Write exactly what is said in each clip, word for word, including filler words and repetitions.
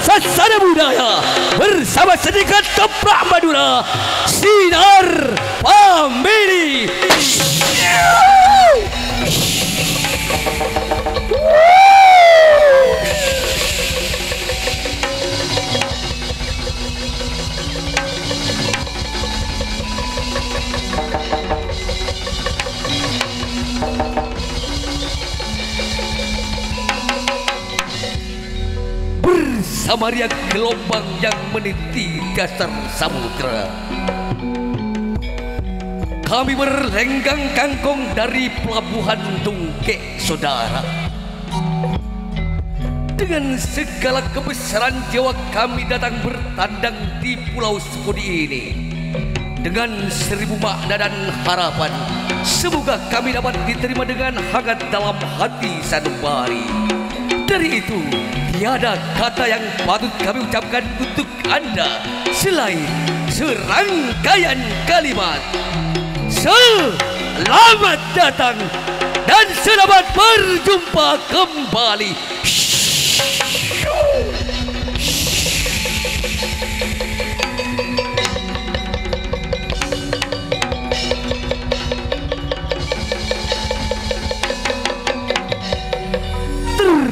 Sasana Budaya bersama Seni Ketoprak Madura, Sinar Family. Bersama riak gelombang yang meniti dasar samudra, kami berlenggang kangkong dari pelabuhan Tungke, Saudara. Dengan segala kebesaran jiwa kami datang bertandang di Pulau Sepudi ini dengan seribu makna dan harapan. Semoga kami dapat diterima dengan hangat dalam hati sanubari. Dari itu, tiada kata yang patut kami ucapkan untuk Anda selain serangkaian kalimat, "Selamat datang dan selamat berjumpa kembali."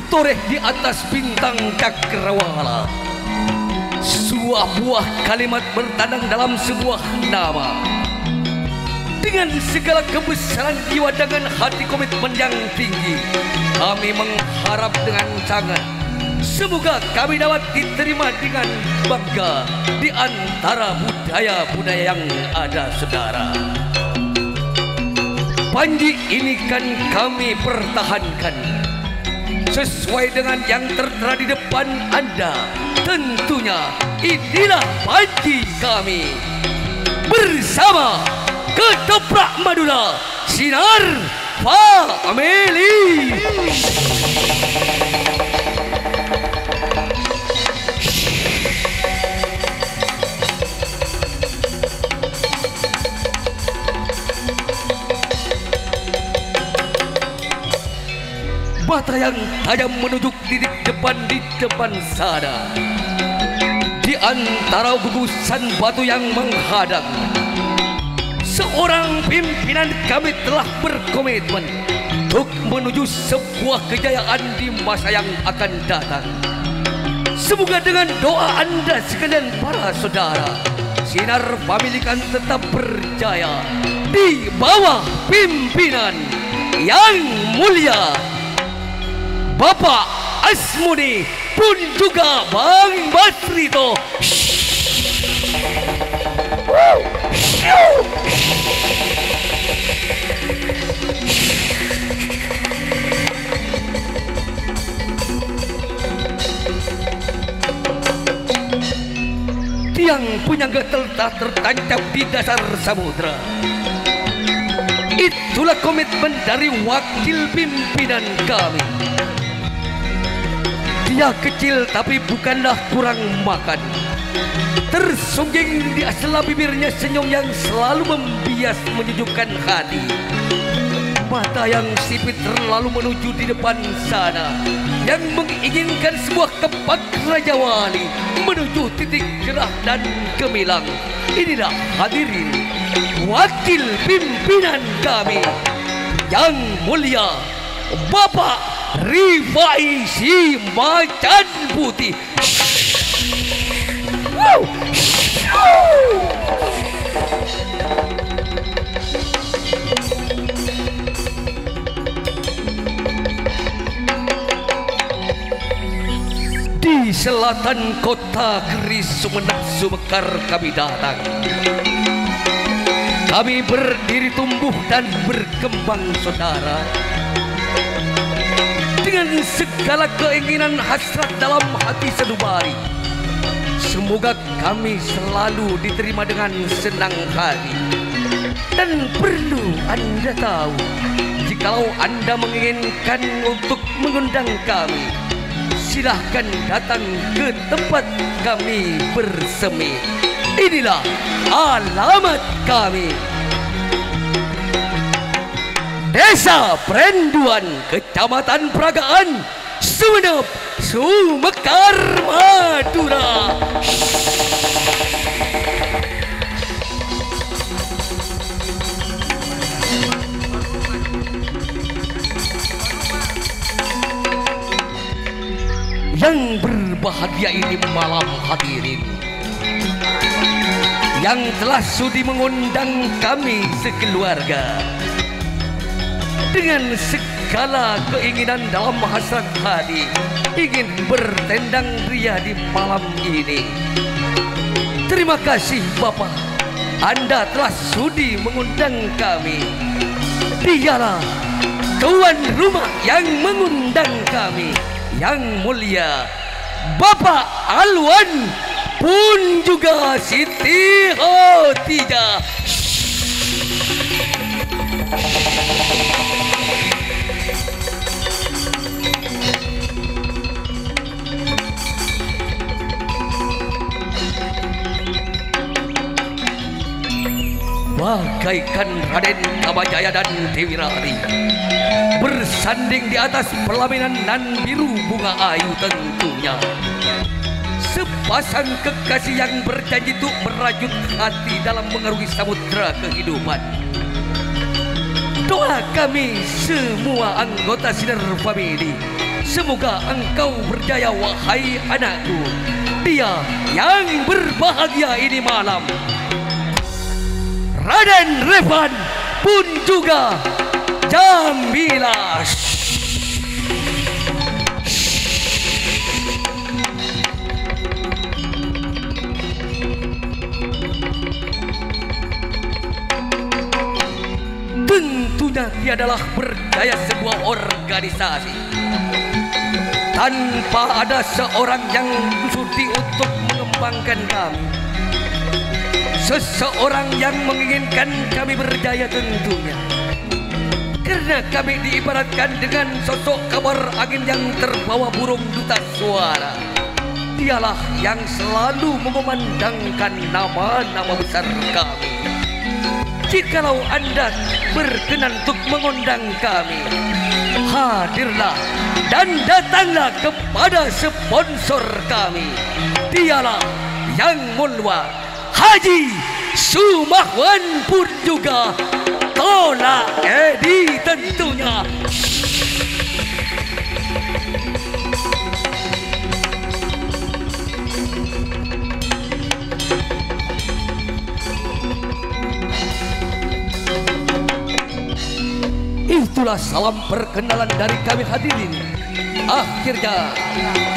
Tertoreh di atas bintang cakrawala, sebuah buah kalimat bertandang dalam sebuah nama. Dengan segala kebesaran jiwa, dengan hati komitmen yang tinggi, kami mengharap dengan sangat, semoga kami dapat diterima dengan bangga di antara budaya-budaya yang ada, Saudara. Panji ini kan kami pertahankan sesuai dengan yang tertera di depan Anda. Tentunya inilah panji kami bersama Ketoprak Madura, Sinar Family. Batayang tajam menuju titik depan di depan sana. Di antara gugusan batu yang menghadang, seorang pimpinan kami telah berkomitmen untuk menuju sebuah kejayaan di masa yang akan datang. Semoga dengan doa Anda sekalian, para saudara, Sinar Family kan tetap berjaya di bawah pimpinan Yang Mulia Bapak Asmuni pun juga Bang Basrito. Tiang penyangga telah tertancap di dasar samudra. Itulah komitmen dari wakil pimpinan kami. Dia kecil tapi bukanlah kurang makan. Tersungging di sela bibirnya senyum yang selalu membias menyejukkan hati. Mata yang sipit terlalu menuju di depan sana, yang menginginkan sebuah tempat Raja Wali menuju titik cerah dan gemilang. Inilah hadirin wakil pimpinan kami, Yang Mulia Bapak Rifai Si Macan Putih. Di selatan kota Keris Sumenep Sumekar kami datang. Kami berdiri tumbuh dan berkembang, saudara. Dengan segala keinginan hasrat dalam hati sanubari, semoga kami selalu diterima dengan senang hati. Dan perlu Anda tahu, jikalau Anda menginginkan untuk mengundang kami, silahkan datang ke tempat kami bersemi. Inilah alamat kami. Desa Perenduan, Kecamatan Peragaan, Sumenep, Sumekar. bahagia ini malam, hadirin, yang telah sudi mengundang kami sekeluarga dengan segala keinginan dalam hasrat hati ingin bertendang ria di malam ini. Terima kasih, Bapak. Anda telah sudi mengundang kami. Dialah tuan rumah yang mengundang kami, Yang Mulia Bapak Alwan, pun juga Siti Khadijah. Bagaikan Raden Kamajaya dan Dewi Ratri bersanding di atas pelaminan nan biru bunga ayu tentunya. Sepasang kekasih yang berjanji untuk merajut hati dalam mengarungi samudra kehidupan. Doa kami semua anggota Sinar Family, semoga engkau berjaya, wahai anakku. Dia yang berbahagia ini malam, Raden Revan pun juga Jamila. Tentunya tiadalah berjaya sebuah organisasi tanpa ada seorang yang sudi untuk mengembangkan kami. Seseorang yang menginginkan kami berjaya tentunya. Karena kami diibaratkan dengan sosok kabar angin yang terbawa burung duta suara. Dialah yang selalu mengumandangkan nama-nama besar kami. Jikalau Anda berkenan untuk mengundang kami, hadirlah dan datanglah kepada sponsor kami. Dialah Yang Mulia Haji Sumahwan pun juga Tola Edi tentunya. Itulah salam perkenalan dari kami, hadirin. Akhirnya,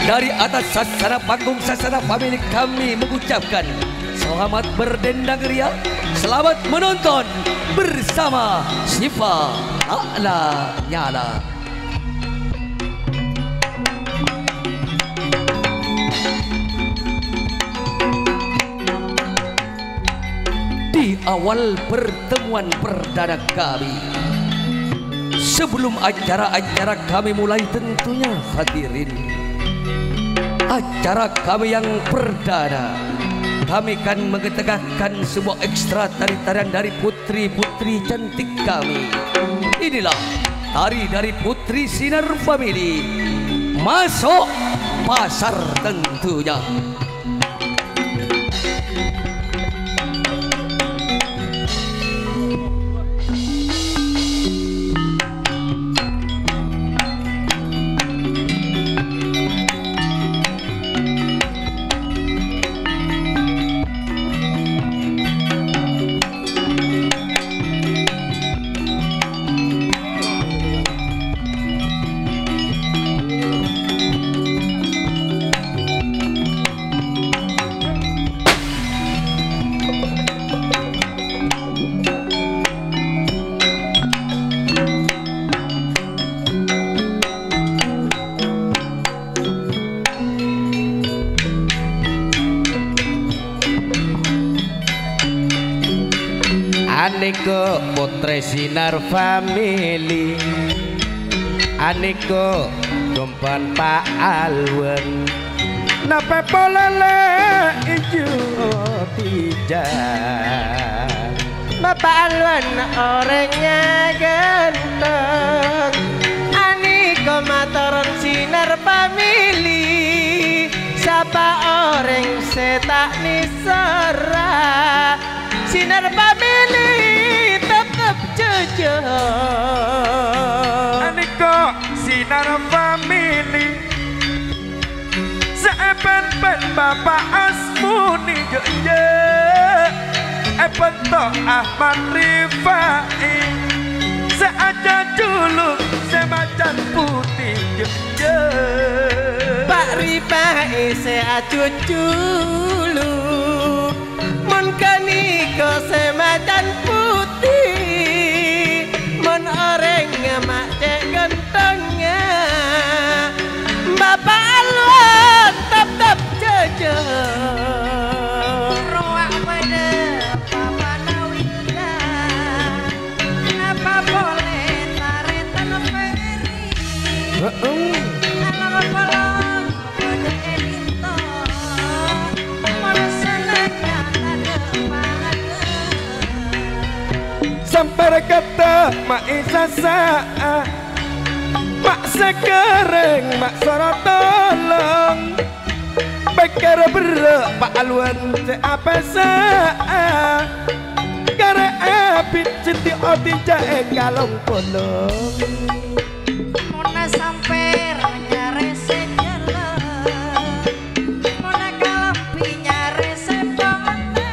dari atas sasana panggung Sasana Family, kami mengucapkan selamat berdendang ria, selamat menonton bersama Siva A'la Nyala. Di awal pertemuan perdana kami, sebelum acara-acara kami mulai, tentunya, hadirin, acara kami yang perdana, kami kan mengetengahkan sebuah ekstra tari-tarian dari putri-putri cantik kami. Inilah tari dari Putri Sinar Family, Masuk Pasar tentunya. Anèko Putri Sinar Family, anèko Dumpan Pa' Alwan. Napè polè lè' ijâ tijâng. Bapa' Alwan orèngnga ghânteng, anèko matoron Sinar Family. Sapa orèng sè ta' nèserra, Sinar Family teptep jhâjhân. Anèko Sinar Family. Sa- Pèn-pèn Bapa' Asmuni, jâ'-iyâ, èbhânto Ahmad Rifai, sè ajhâjhuluk sè macan putih, jâ'-iyâ. Pa' Rifai sè ajhâjhuluk, mon ghânèka sè macan putih, mon orèng ma' cè' ghântengnga, Bapa' Alwan teptep jhâjhâ. Rowa bâdâ Bapa'na Wilda, napa polè tarètan Ferry? Heeh. Alang polong bâdâ è dinto, mon sennengnga tadâ' pangadâ'. Sampèr kata ma'i sasa'a, ma' sè kerrèng, ma' soro tolong. Pèkkèr berrâ' Pa' Alwan sè apèsa'a, karè abit Siti Khadijah è kalong polong. Monna sampèr nyarè sè jhâlân, monna kalambhi nyarè sè potè,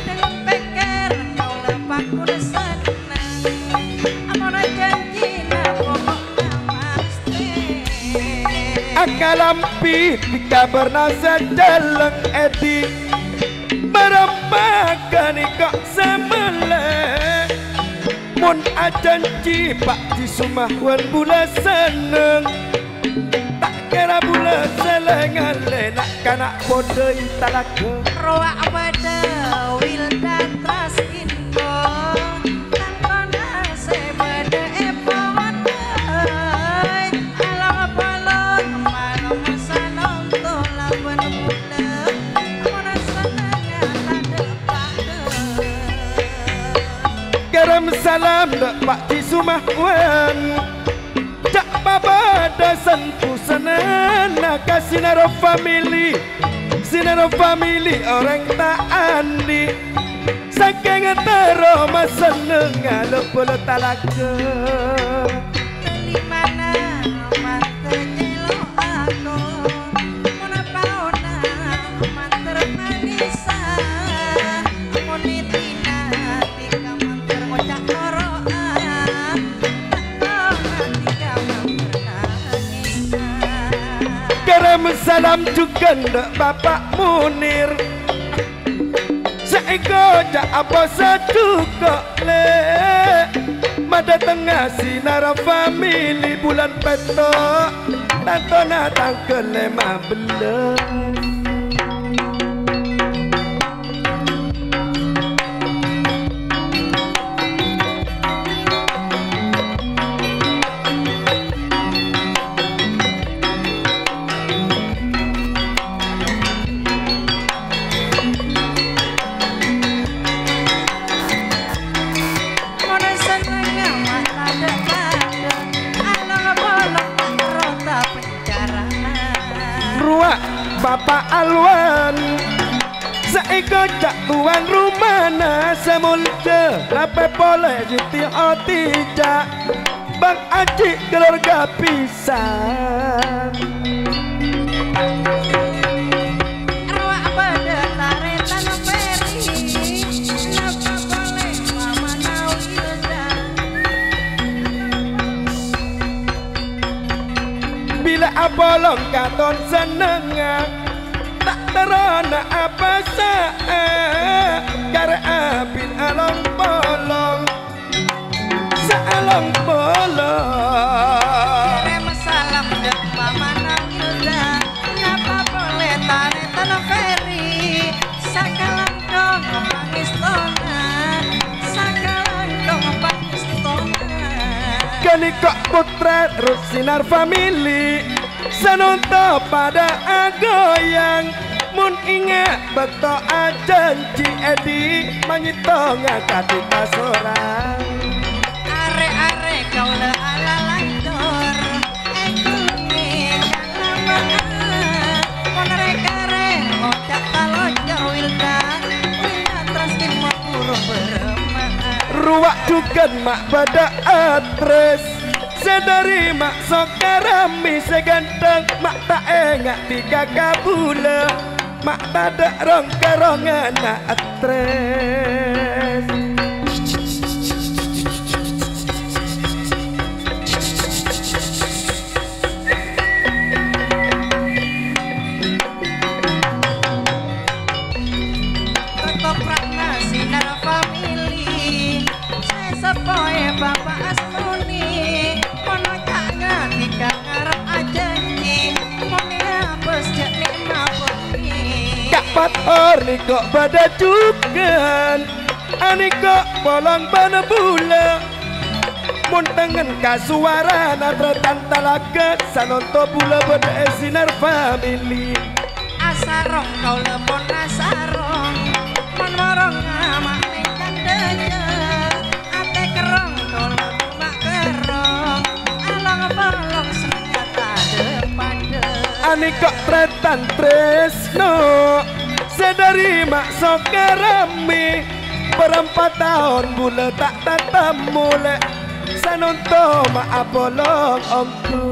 dâlem pèkkèr kaulâ paggun senneng. Amona janjina pokokna mastè. Akalambhi bhâi kabhârna sajhâlân èdhi, bârâmpa ghânèka sè mellè. Mon ajhânjhi Pa' Jisuma bân bulâ senneng, ta' kèra bulâ sè lè-ngalè na'-kana' podâi talaga. Rowa bâdâ Wilda Tras Kok, tantona sè bâdâ è Pawattai, along-polong malem sanonto labân bulâ, mon sennengnga tadâ' padâ. Kèrèm salam dâ' Pa' Jisuma bân Ca'na pabâdâsan busanana ka Sinaro Family. Sinaro Family orèng ta' andi'. Sakèng terro masennengnga lo-bâlo talaga. Telimana manter celo' ako, mon paona manter manisa, mon nèdina tika manter ngoca' noro'a. Kèrèm salam jhughân dâ' Bapa' Munir. Sè èkoca' apossa jhuko', Lè'. Madâtengnga Sinaro Family bulân pètto', tantona tangghâl lèma bellâs. Mon sennengnga ma' tadâ'-padâ, along-polong ta' ro tapè. Rowa Bapa' Alwan, sè èkoca' towan romana sè molja, lapè polè Siti Khadijah, Bang Aji keluarga pisan. Rowa bâdâ tarètan Ferry, napa polè mamana Wilda. Bilâ apolong katon sennengnga, ta' terrona apasa'a, karè abit along-polong, saalong-polong. Kèrèm salam dâ' mamana Wilda, napa polè tarètan Ferry, sakalangkong pangèstona, sakalangkong pangèstona. Ghânèka pottra terros Sinar Family, sanonto padâ agoyang. Mon enga' bâkto ajhânjhi èdhi, manyèttonga kadhi pasorang. Arè-arè kaulâ alalanjor, èghulungi kalabân. Mon rè-karè ngoca' talonjor Wilda, Wilda terros ghi' maburu bârâmma. Rowa jhughân ma' bâdâ atres. Sè dâri ma' Sokarami sè ghântheng, ma' ta' enga' dhika ka bulâ, ma' tadâ' rong-kerronganna etres. Ketopra'na Sinar Family, sè seppoè Bapa' Asmoni, mon oca' ngadhika ngarep ajhânjhi, mon èabâs jhâ' nè'ma bhunyi. Ka' Pator nèko bâdâ jhughân, anèko polong bân bulâ. Mon tengngen ka sowarana tarètan talaga, sanonto bulâ bâdâ è Sinar Family. Asarong kaulâ pon asarong, mon morong ama' neng candhâjâ. Atè kerrong kaulâ coma kerrong, along-polong sennengnga tadâ' padâ. Anèko tarètan tresno, sè dâri ma' Sokarami, bârâmpa taon bulâ ta' tatemmo lè', sanonto ma' apolong ongghu.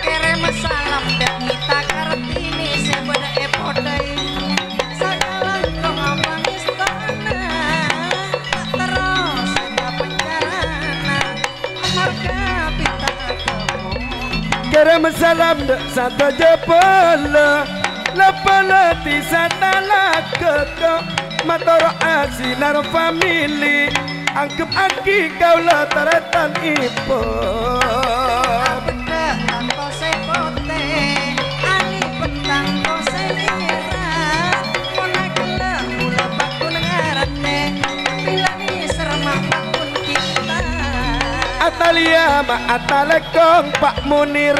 Kèrèm salam dâ' Mita Kartini sè bâdâ è Podai. Sakalangkong pangèstona, ta' terros ka pencarana, amarga Mita atemmo. Kèrèm salam dâ' sadhâjâ bhâlâ, la-bhâlâ dhisa talaga ko', matoro'a Sinar Family. Angghebbhâghi kaulâ tarètanèpon. Abheddhâ tanto sè potè, alèbât tanto sè mèra. Mon aghellâ' bulâ paggun ngartè, bilâ nèser ma' paggun cinta. Atalèya ma' atalèkong Pa' Munir,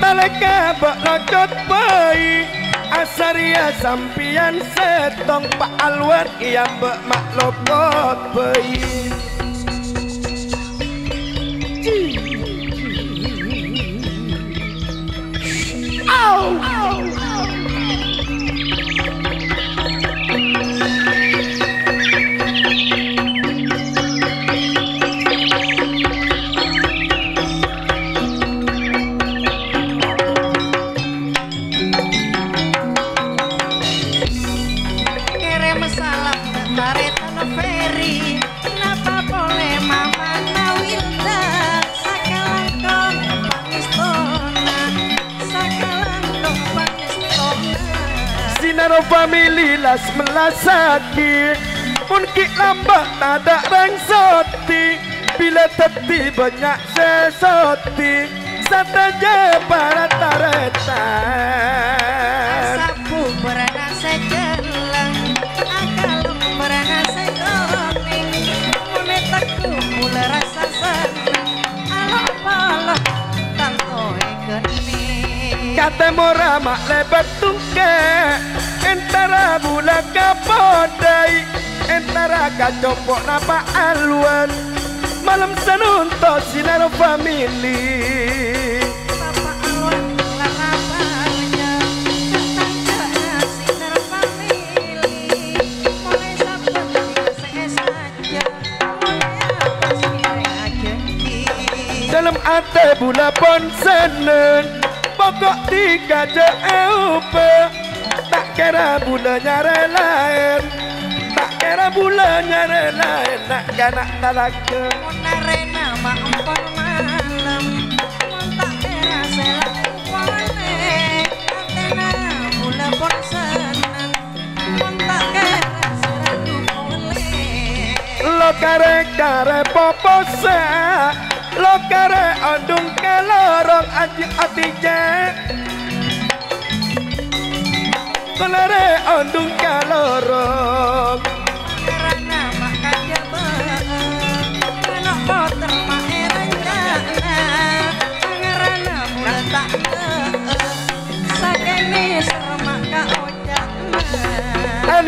talèka bâ'na cot bhâi. Asarèya sampèyan sèttong Pa' Alwan, èambâ' ma' lopot bhâi. Kèrèm salam dâ' tarètan Ferry, napa polè Mamana Wilda, sakalangkong pangèstona, sakalangkong pangèstona. Sinar Family las-mellasaghi, mon ghi' lambâ' tadâ' rèng sodi, bilâ dhâddhi bânnya' sè sodi, sadhâjâ para tarètan. Asabhu bârâna sè jhâlâng, akalong bârâna sè konèng, mon ètegghu bulâ rassa senneng, along-polong tanto èkennèng. Ka tèmorra ma' lèbât tungkè', entara bulâ ka Podai, entara ka compo'na Pa' Alwan. Malem sanonto Sinar Family. Bapa' Alwan lara bânnya', tatangghâna Sinar Family. Molaè sabbhân dina sè èsajâ, molaè pas kèrèng ajhânjhi. Dâlem atè bulâ pon senneng, poko' dhika jhâ' èobâ. Ta' kèra bulâ nyarè laèn, ta' kèra bulâ nyarè laèn, na'-kana' talaga. Mon arèna ma' empon malem, mon ta' kèra sè lakopolè, atèna bulâ pon senneng, mon ta' kèra sè ragu polè. Lo karè-karè poposa, lo karè ondung ka lorong aji-, atijâ. Kolare ondung ka lorong. Pangerana ma' kajaba'an, ana' poter ma' èrancana. Pangerana mula ta' te'e, sakènè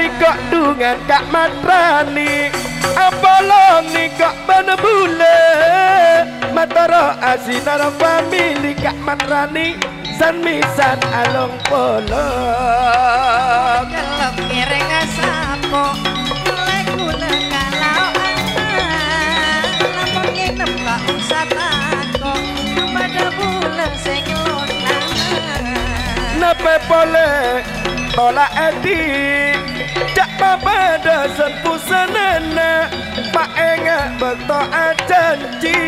Nèko' dhungan Ka' Matrani, apolong nèko' bân bulâ. Matoro' asinar famili Ka' Matrani, san-mèsan along-polong. Kelep ngèrèng asapo, molaè ghulâ kalao'anna. Lamon ngènep ta' osa tako', padâ bulâ sè ngelonana. Napè polè tola' èdhi', jhâ' papadâ sen-busenana, paènga' bâkto ajhânjhi.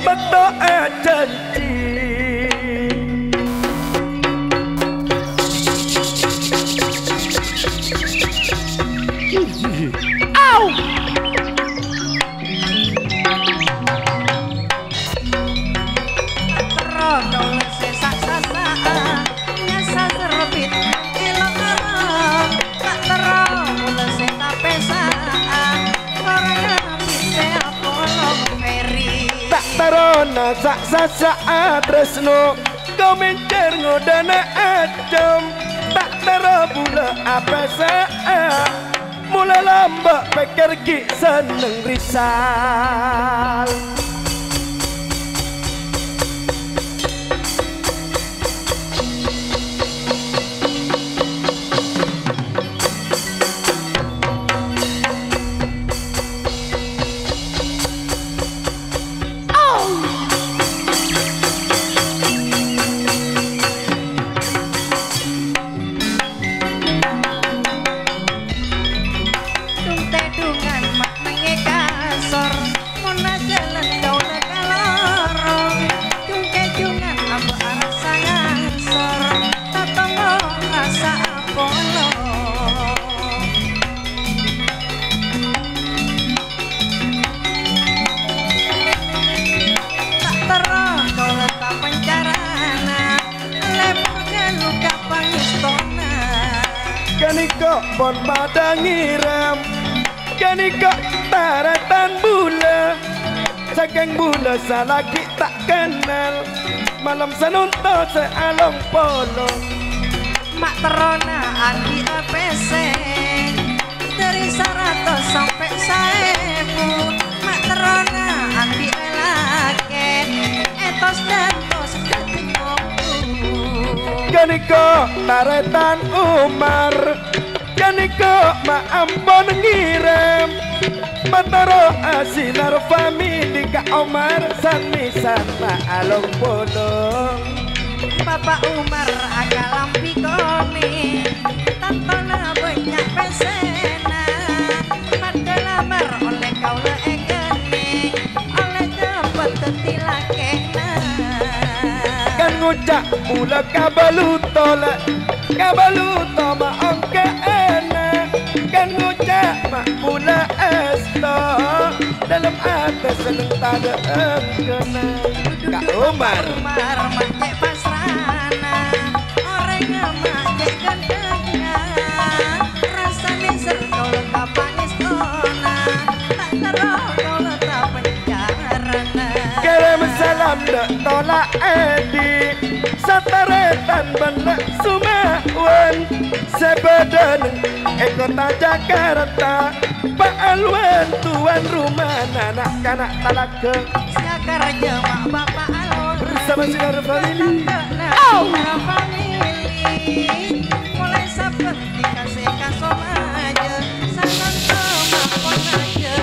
Bâkto ajhânjhi. Au! Terro kaulâ sè sa'-sasa'a, nyasa serbit èlo' aro. Ta' terro kaulâ sè tapèsa'a, korang abit sè apolong pèri. Ta' terrona sa'-sasa'a tresno, komèncèr ngodâna ajâm. Ta' terro bulâ apèsa'a. Mola lambâ' pèkkèr ghi' senneng risal. Dhung-tèdhungan ma' nèngè kasor, mon ajhâlân kaulâ ka lorong. Dhung-kèdhungan amba' arassa ngangsor, tatongngo rassa apolong. Ta' terro kaulâ tapencarana, lèbur ghâllu ka pangèstona. Ghânèka pon padâ ngèrèm, ghânèka tarètan bulâ. Sakèng bulâ salaghi ta' kennal, malem sanonto sè along-polong. Ma' terrona andi'â pèssè, dhâri saratos sampè' saèbu. Ma' terrona andi'â lakè, ètos dântos dhâddhi ngobbu. Ghânèka tarètan Umar, ghânèka ma' ampon ngèrèm. Matoro' asinar famili Ka' Omar, san-mèsanna along-polong. Bapa' Umar akalambhi konè', tantona bânnya' pèssèna. Padâ lamar ollè kaulâ èkennèng, ollè dâpa' dhâddhi lakèna. Kan ngoca' bulâ ka bâlutto la, ka bâlutto ma' ongghâ'âna. Kan ngoca' ma' bulâ èsto, dâlem atè senneng tadâ' èngghâna. Ka' Umar. Umar ma' cè' pasrana, orèngnga ma' cè' ghândhângnga. Rassana sèr kaulâ ka pangèstona, ta' terro kaulâ tapencarana. Kèrèm salam dâ' tola' èdhi', satarètan bân la' suma'wan sè bâdâna è kottha Jakarta. Pa'alwan tuan rumana na'-kana' talaga. Sè akarja ma' bapa' alon. Bersama Sinar Family. Sinar Family. Molaè sabbhân dikasè ka somaja. Sananta ma' pon ajânggi.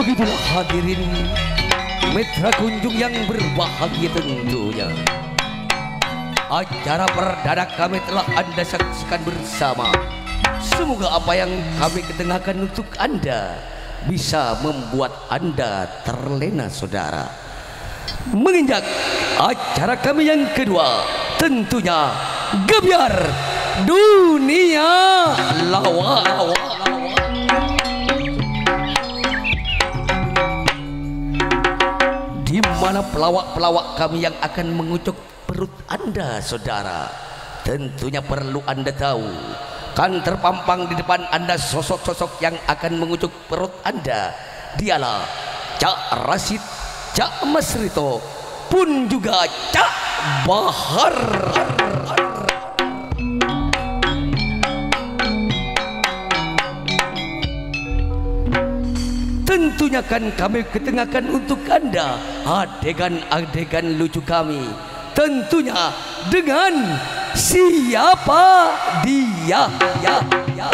Begitulah hadirin mitra kunjung yang berbahagia tentunya. Acara perdana kami telah Anda saksikan bersama. Semoga apa yang kami ketengahkan untuk Anda bisa membuat Anda terlena, saudara. Menginjak acara kami yang kedua, tentunya Gebyar Dunia Lawak. Di mana pelawak-pelawak kami yang akan mengucuk perut Anda, saudara? Tentunya perlu Anda tahu. Kan terpampang di depan Anda sosok-sosok yang akan mengucuk perut Anda. Dialah Cak Rasid, Cak Masrito, pun juga Cak Bahar. Tentunya kan kami ketengahkan untuk Anda adegan-adegan lucu kami. Tentunya dengan Siapa Dia. Ya, ya.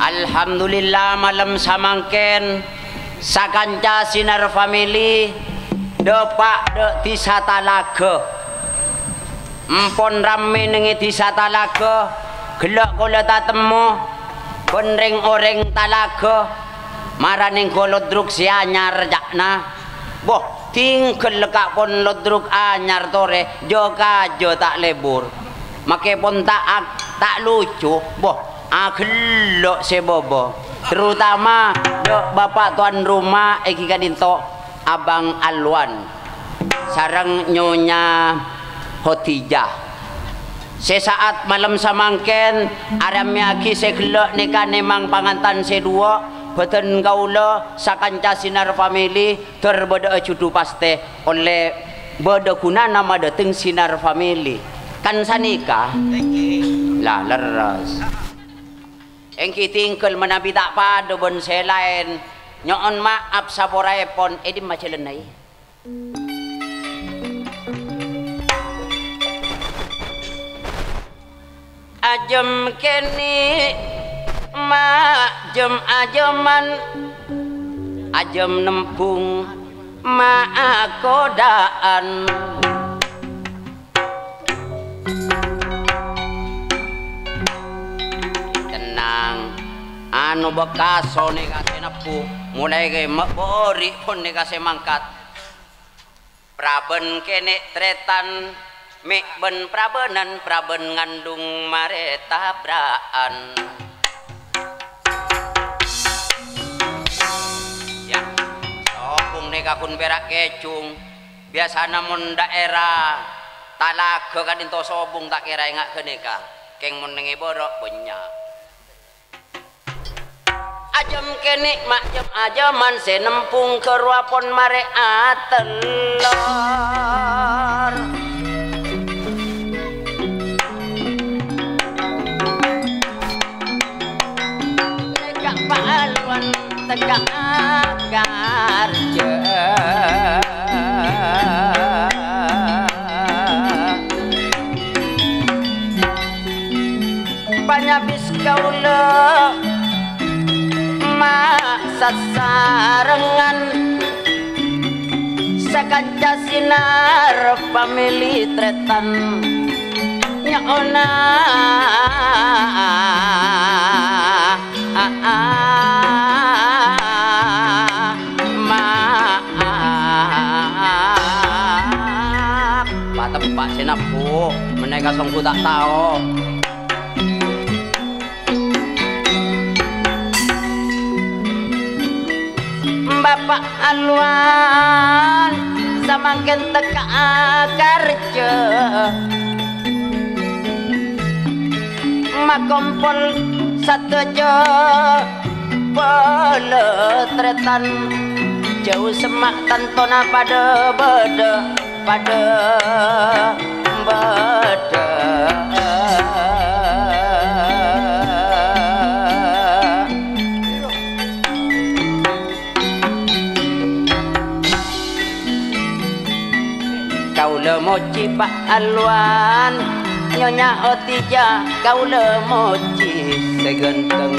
Alhamdulillah, malem samangkèn sakanca Sinar Family dâpa' dâ' Dhisa Talaga. Empon rammè neng è Dhisa Talaga, ghellâ' kaulâ tatemmo bân rèng-orèng Talaga, mara nèngghu lodruk sè anyar, ca'na. Bo, tinggal lekka' pon lodruk anyar torè, jâ-kajâ ta' lebur. Makè pon ta' ak-, ta' lucu, bo, aghellâ' sè bâbâ. Terutama dâ' bapa' towan roma èngghi ka'dinto Abang Alwan sareng Nyonya Khadijah. Sè sa'at malem samangkèn arammèyaghi sè ghellâ' nèka nèmang pangantan sè duwâ', bâdân kaulâ sakanca Sinar Family, dâr bâdâ'â judhu pastè ollè bâdâ ghunana madâteng Sinar Family. Kan sanèka? La, lerres. Èngghi tinggal manabi ta' padâ bân sè laèn. Nyo'on ma'ap saporaèpon. È dimma jhâlânna, è? Ajâm kènè', ma' jâm-ajâman, ajâm nembhung ma' akodhâ'ân. Tennang, anu bhâkkas sonèka sè nebbhu, molaè ma' bâri' ponèka sè mangkat. Prabân kènè' trètan, mè' bân prabânan, prabân ngandung marè tabra'an. Ya, sobung nèka ghun pèra' kèjung. Biyasana mon dhaèra Talaga ka'dinto sobung ta' kèra enga' ghânèka. Kèng mon neng è bârâ' bânnya'. Ajâm kènè' ma' jâm-ajâman sè nembhung ghâruwa pon marè atellor. Nèka palwan teka karja. Panyabis kaulâ ma' sasarengan, sakanca Sinar Family trètan nyo'ona ma'ap. Pateppa' Sè nabbhu, mènèka songghu ta' tao. Bapa' Alwan samangkèn tekka'a karjâ. Makompol sadhâjâ bâlâ tarètan, jhâu semma' tantona padâ bâdâ, padâ bâdâ. Kaulâ mojhi Pa' Alwan, Nyonya Otija, kaulâ mojhi sè ghânteng.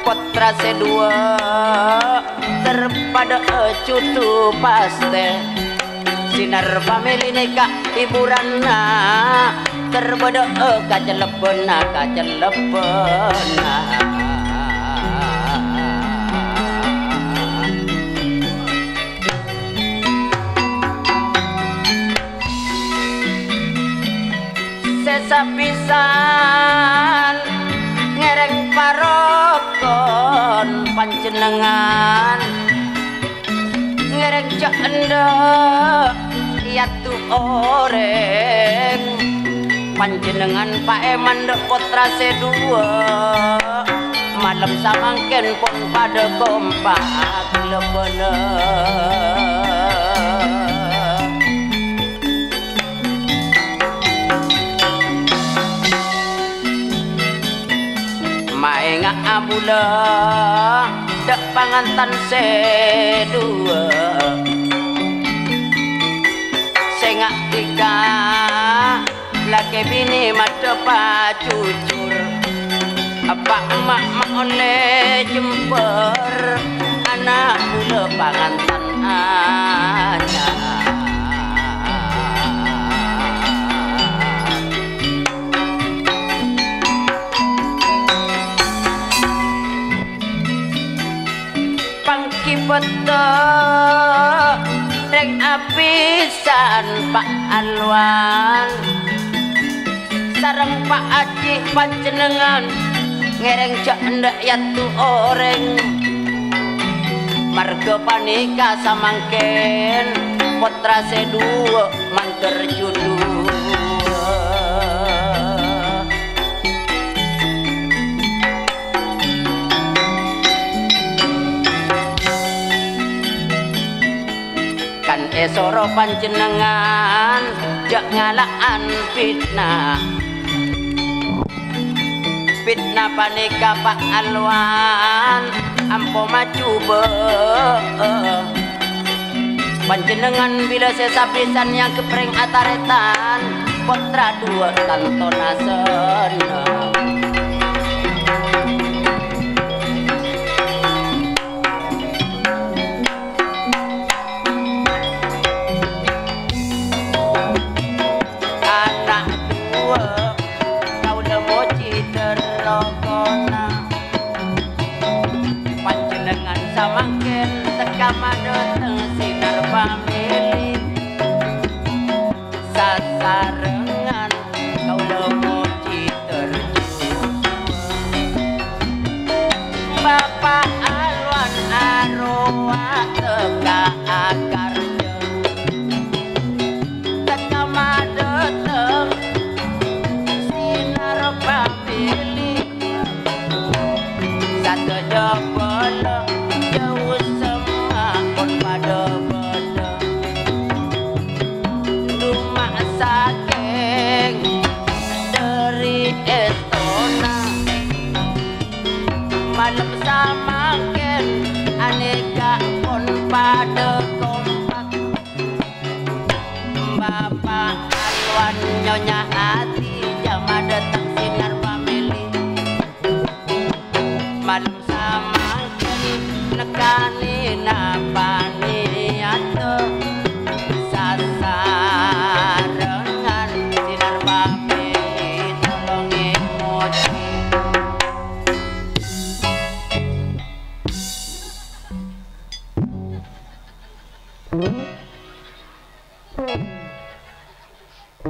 Pottra sè duwâ' ter padâ'â jhudhu pastè. Sinar Family nèka hiburanna, ter bâdâ'â kacellebbanna, kacellebbanna. Sè sapisan ngèrèng parokon panjhennengngan, ngèrèng jhâ' endâ' èyatu orèng. Panjhennengngan paèmandhâ' pottra sè duwâ', malem samangkèn pon padâ kompak lèbâna. Maènga'a bulâ dâ' pangantan sè duwâ', sè nga'dika lakè binè maddhâ pajhujhur. Eppa' emma' ma' ollè jembhâr, ana' bulâ pangantan anyar. Pangghi bâdâ rèng apisan Pa' Alwan sareng Pa' Aji, panjhennengngan ngèrèng jhâ' endâ' èyatu orèng. Marghâ panèka samangkèn pottra sè duwâ' mandhâr jhudhu. Kan èsoro panjhennengngan jhâ' ngala'an pitna. Pitna panèka Pa' Alwan ampo majhubâ. Panjhennengngan bilâ sè sapisan nyangghep rèng atarètan, pottra duwâ' tantona senneng. Ana' duwâ', kaulâ mojhi terro kona. Panjhennengngan samangkèn tekka madâteng Sinar Family. Sasarengan kaulâ mojhi terjun. Bapa' Alwan arowa tekka akarjâ. Tekka madâteng Sinar Family. Sadhâjâ bâlâ jhâu semma' pon padâ bâdâ. Duma' sakèng dhâri èstona. Malem samangkèn anèka pon padâ kompak. Bapa' Alwan Nyonya Ati jhâ' madâteng Sinar Family. Malem samangkèn nekkanè napa niyadhâ. Sasarengan Sinar Family tolong èmojhi. Eh.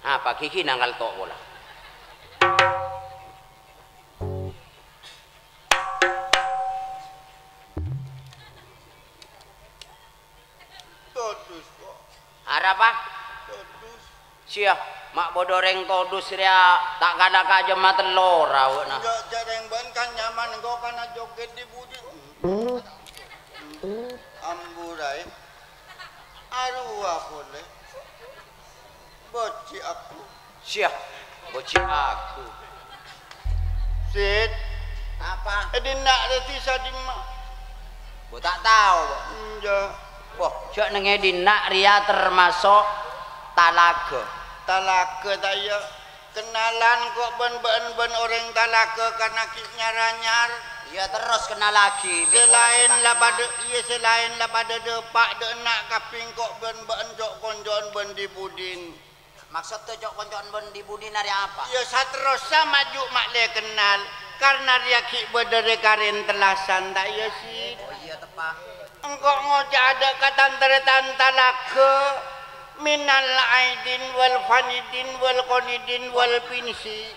Apa gigi nangkal to' pola? Todus, kok. Arapa? Todus. Siya, ma' bâdâ orèng todus rèya ta' kala kajâmma tello ra, wâ'na. Enjâ', jhâreng bân kan nyaman engko' kana jogèt è budi. Ambu, Rai. Arowa polè. Bâji' aku. Siya, bâji' aku. Sid. Apa? È dinna' rè dhisa dimma? Bo ta' tao, bo. Enjâ'. Bo, jhâ' neng è dinna' rèya termaso' talaga. Talaga ta' iyâ? Kennalan ko' bân bâ'ân bân orèng talaga karna ghi' nyar-anyar. Iyâ, terros kennalaghi. Sè laèn la padâ, iyâ, sè laèn la padâ dâpa' dâ' enna' kabing ko' bân bâ'ân co'-konco'an bân di-budin. Maksodda co'-konco'an bân di-budina rèya apa? Iyâ, saterrossa maju ma'lè kennal, karna rèya ghi' bâdâ rè-karèn tellasan, ta' iyâ, Sid? Oh, iyâ, teppa'. Engko' ngoca'a dâ' ka tan-tarètan talaga, minal aidin wal fanidin wal konidin wal pinsi.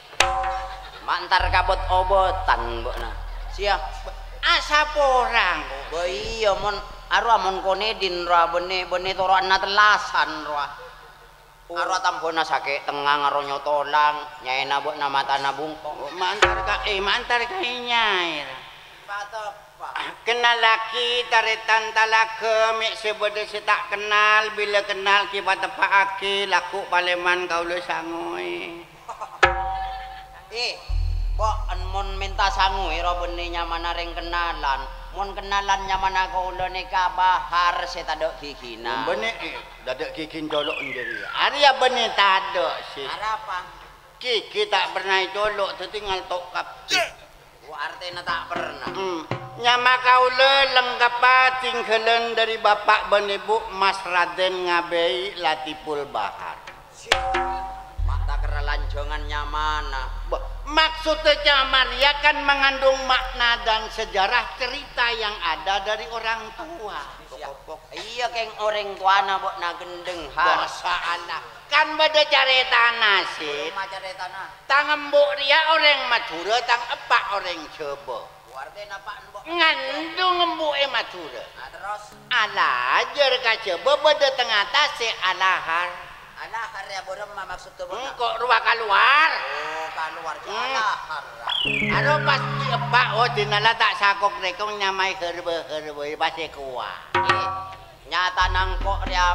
Ma' entar ka bot-obotan, bo'na. Siya. Asaporang, kok. Bâ iyâ, mon, arowa mon konidin rowa bânnè, bânnè toro'anna tellasan rowa. Arowa tambhâna sakè' tengnga ngaro nyotolang, nyaèna bâ'na matana bungkong. Oh, ma' entar ka, eh, ma' entar ka è nyaè, ra. Pateppa'. Kennallaghi tarètan talaga, mè' sè bâdâ sè ta' kennal, bilâ kennal ghi' pateppa'aghi, lagghu' palèman kaulâ sangoè. Eh, bâ'ân mon mènta sangoè ro bânnè nyamana rèng kennalan. Mon kennalan nyamana kaulâ nèka Bahar sè tadâ' ghigina. Bânnè, eh, tadâ' ghigina colo' jârèya. Arèya bânnè tadâ', Sid. Arapa? Ghigi ta' perna ècolo', dhâddhi ngalto' kabbhi. Oh, artèna ta' perna. Hmm. Nyama kaulâ lengkeppa tinggalan dâri bapa' bân èbhu, Mas Raden Ngabei Latiful Bahar. Ma' ta' kèra lanjhângan nyamana. Bâ, maksodda nyama rèya kan mengandung makna dan sejarah cerita yang ada dari orang tua. Iyâ, kèng orèng towana bâ'na gendheng, Har. Masya Allah. Kan bâdâ carètana, Sid. Bârâmma carètana? Tang embu' rèya orèng Madhurâ, tang eppa' orèng Jhâbâ. Artèna apa, Embu'? Ngandung embu'è Madhurâ. Ah, terros? Alajâr ka Jhâbâ bâdâ teng attasè alahar. Alahar, iyâ, bârâmma maksodda, Embu'? Engko' rowa kalowar. Oh, kalowar, jhâ' Hmm. alahar. Aro pas ghi' eppa', oh, dinala ta' sakok rèkong nyamaè harbâ-harbâ, pas èkowa. Eh, nyatana engko' rèya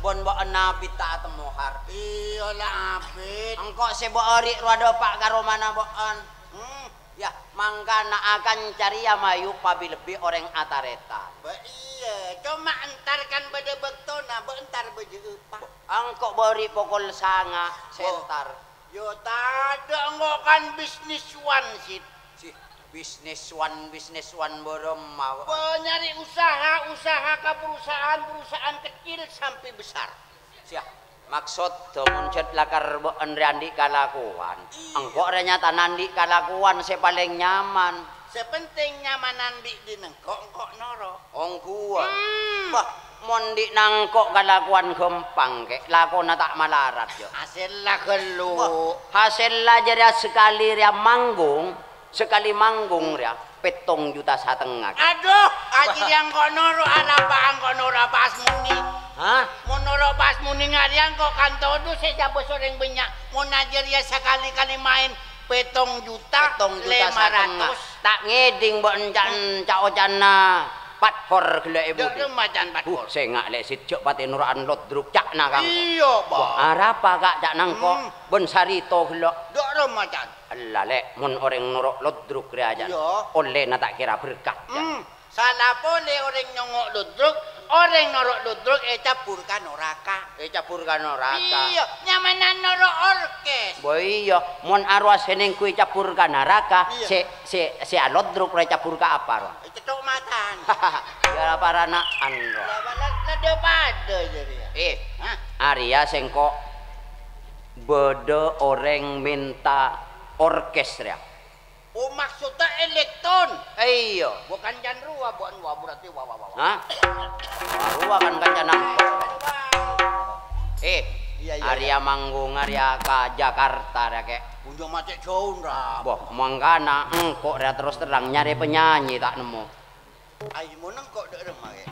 bân bâ'ân abit ta' atemmo, Har. Iyâ, la abit. Engko' sè bâ'âri' rowa dâpa' ka romana bâ'ân. Hmm. Yâ, mangkana akanca rèya mayu pabi-lebbi orèng atarètan. Bâ iyâ, coma entar kan bâdâ bâktona, bâ entar bâjâ eppa'. Engko' bâri' pokol sanga', Bo. Sè entar. Yâ, tadâ' engko' kan bisnis one, Sid. Sih, bisnis one, bisnis one bârâmma, Bo. Bâ nyarè usaha, usaha ka perusahaan, perusahaan kecil sampai besar. Siya, maksodda mon jhât lakar bâ'ân rè andi' kalakowan, Iyâ. engko' rè nyatana andi' kalakowan sè palèng nyaman. Sè pentèng nyaman andi' dhin engko', engko' noro'. Ongghuwân. Hmm. Bâ, mon dhi' nangko' kalakowan ghâmpang, Kè, lakona ta' malarat, jâ. Hasèlla ghâllu. Bâ, hasèlla jârèya sakalè rèya manggung. Sakalè manggung rèya pèttong juta satengnga. Adhu, ajârèya engko' noro' arapa engko' noro' apa asmoni. Hah? Mon noro' apa asmoni nga' rèya engko' kan todus sè jhâbâs orèng bânnya'. Mon ajârèya sakalè-kalè maèn pèttong juta lèma ratos. Pèttong juta satengnga. Ta' ngèdhing bâ'ân ca'-, ca'-oca'na Pathor ghellâ' è budi. Dâ' remma can Pathor. Huh, sènga' lè' sè jhâ' patè noro'an lodruk ca'na kangko. Iyâ, Bâ. Wah, arapa ka' ca'na engko'? Hmm. Bân sarèto ghellâ'. Dâ' remma can. Ella, Lè', mon orèng noro' lodruk rèya, Jan. Iyâ. Ollèna ta' kèra berkat, Jan. Hmm. Sala polè orèng nyongngo' lodruk, Orèng noro' ludruk ècabbhur ka naraka. Ècabbhur ka naraka. Iyâ, nyamana noro' orkes. Bo iyâ, mon arowa sè nèngghu ècabbhur ka naraka, Iyâ. sè, sè, sè alodruk rowa ècabbhur ka apa, rowa? Cethok matan. Iyâ, parana'an, rowa. Lah, lah, lah, dhâ-padhâ jârèya. Eh, Hah? arèya sèngko' bâdâ orèng mènta orkes, rèya. Oh, maksudnya elektron. Iyâ. Bukan can rowa, bukan wa, berarti wa, wa, wa, wa. Hah? Rowa kan kancana. Eh, Iyâ, iyâ, arèya iyâ. manggung, arèya ka Jakarta, rèya, Kè. Punjâ macet jauh, Ra. Boh, mangkana engko' rèya terus terang nyarè penyanyi ta' nemmo. Ai, mon engko' dhâ' remma, Kè?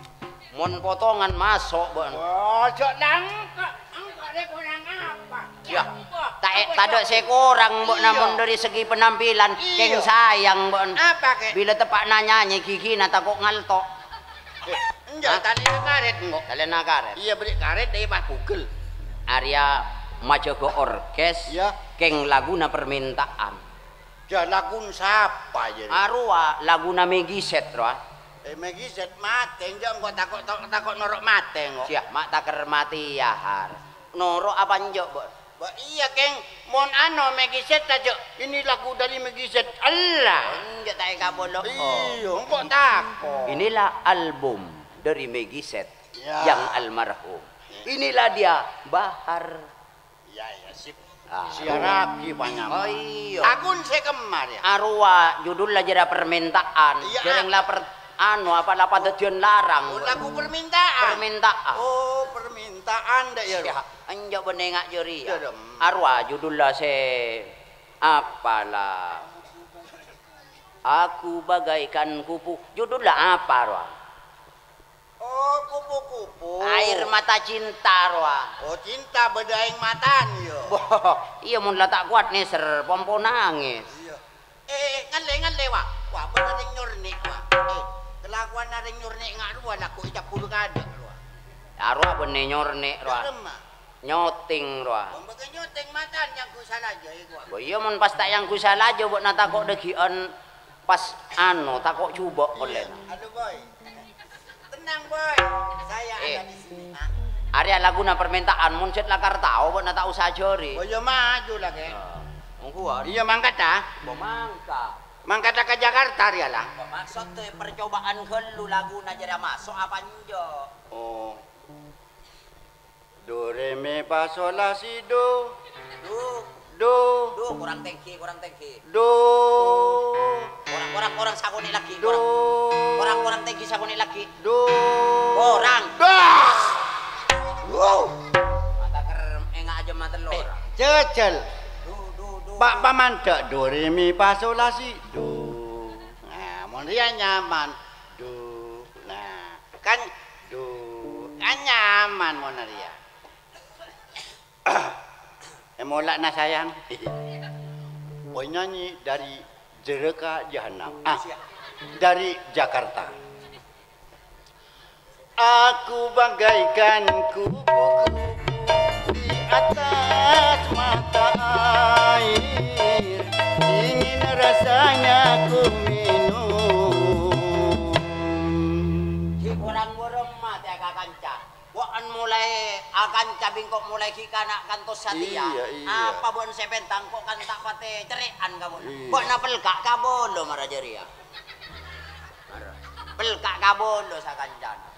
Mon potongan maso', bân. Wah, jhâ' nangka'. Engko' rè korang apa? Yâ, Engko', ta' è-, engko' tadâ' jhâ' sè korang, bân, Iyâ. namong dâri segi penampilan, Iyâ. kèng sayang, bân. Apa, Kè? Bilâ teppa'na nyanyi, ghigina tako' ngalto'. Eh, enjâ', Hah? talèna karèt, engko'. Talèna karèt. Iyâ, bâri' karèt, dâri Pak Google. Arèya majâgâ orkes, Iyâ. kèng laguna permintaan. Jhâ' lagun sapa, jârèya? Arowa laguna Meggy Z, rowa. Eh, Meggy Z matè, enjâ' engko' tako', tako', tako' noro' matè, engko'. Siyah, ma' takèr matèya, Har. Noro' apa enjâ', Bân? Ba, iyâ, Kèng. Mon ano, Meggy Z aja. Ini lagu dari Meggy Z. Allah. Enjâ' ta' èkabâlâ. Iyâ, engko' tako'. Inilah album dari Meggy Z Iyâ. yang almarhum. Iyâ. Inilah dia, Bahar. Iyâ, iyâ, sip. Ah, Siaraghi, Panyaman. Oh, iyâ. Lagun sè kemma, yâ. Arowa judhulla jârèya permintaan. Iyâ, Jârèng ah. la per-, anu, apa, la padhâddhiyân larang. Oh, lagu permintaan. Permintaan. Oh, permintaan, dâ', yâ, Ro? Iyâ, enjâ' bânnè nga' jârèya. Iyâ, Dam. Arowa judhulla sè apa, la? Aku bagaikan kupu-, judhulla apa, rowa? Oh, kupu-kupu. Air mata cinta, rowa. Oh, cinta bâdâ aèng matana, yâ. Boh, iyâ, mon la ta' kowat nèser, pon-pon nangès. Iyâ. Eh, eh, ngalle, ngalle, wa. Wa, bâdâ rèng nyornè', wa. Eh, kelakuanna rèng nyornè' nga' rowa, la ko' ècabbhur kadâ', rowa. Arowa bânnè nyornè', rowa. Dâ'remma. Nyoting, rowa. Mon bâkal nyoting matana nyanggu salaja, iyâ, wa. Bo iyâ, mon pas ta' nyanggu salaja, bâ'na tako' dâggi'ân pas, ano, tako' jhubâ' Iyâ. polèna. Aduh, Boy. Tenang, Boy. Saya Eh. ada di sini, ha? Arèya laguna permintaan, mon cè' lakar tao, bâ'na ta' osa jârèya. Oh, iyâ, maju la, Kè. Nah, monggo, Wan. Iyâ, mangkat, ha? Bo mangkat. Mangkat ka Jakarta, rèya, la. Bo, maksod, eh, percobaan ghâllu laguna jârèya maso' apa enjâ'? Oh. Do, re, mi, fa, sol, la, si, do. Do. Do. Do, kurang tèngghi, kurang tèngghi. Do. Kurang, kurang, kurang, sakonè' laghi', Do. kurang. Kurang, kurang tèngghi, sakonè' laghi'. Do. Kurang. Dah. Wow. Mata ker-, enga' aja mata lor. Eh, jajal. Do, do, do, Pak do. Pamandhâk, do, re, mi, fa, sol, la, si, do. Nah, mon rèya nyaman. Do. Nah, kan, do. Kan nyaman mon rèya. Èmola'na sayang. Penyanyi dari Jeraka Jahanam. Ah, dari Jakarta. Aku bagaikan kupu-kupu di atas mata air. Dingin rasanya ku minum. Gi' korang bârâmma tè ka kanca. Wa'an molaè akanca bi' engko' molaè ghi' kana' kantos satèya. Iyâ, iyâ. Apa bâ'na sè pènta engko' kan ta' patè cerrè'an ka bâ'na. Iyâ. Bâ'na pelka' kabâlâ mara jârèya. Mara. Pelka' kabâlâ sakancana.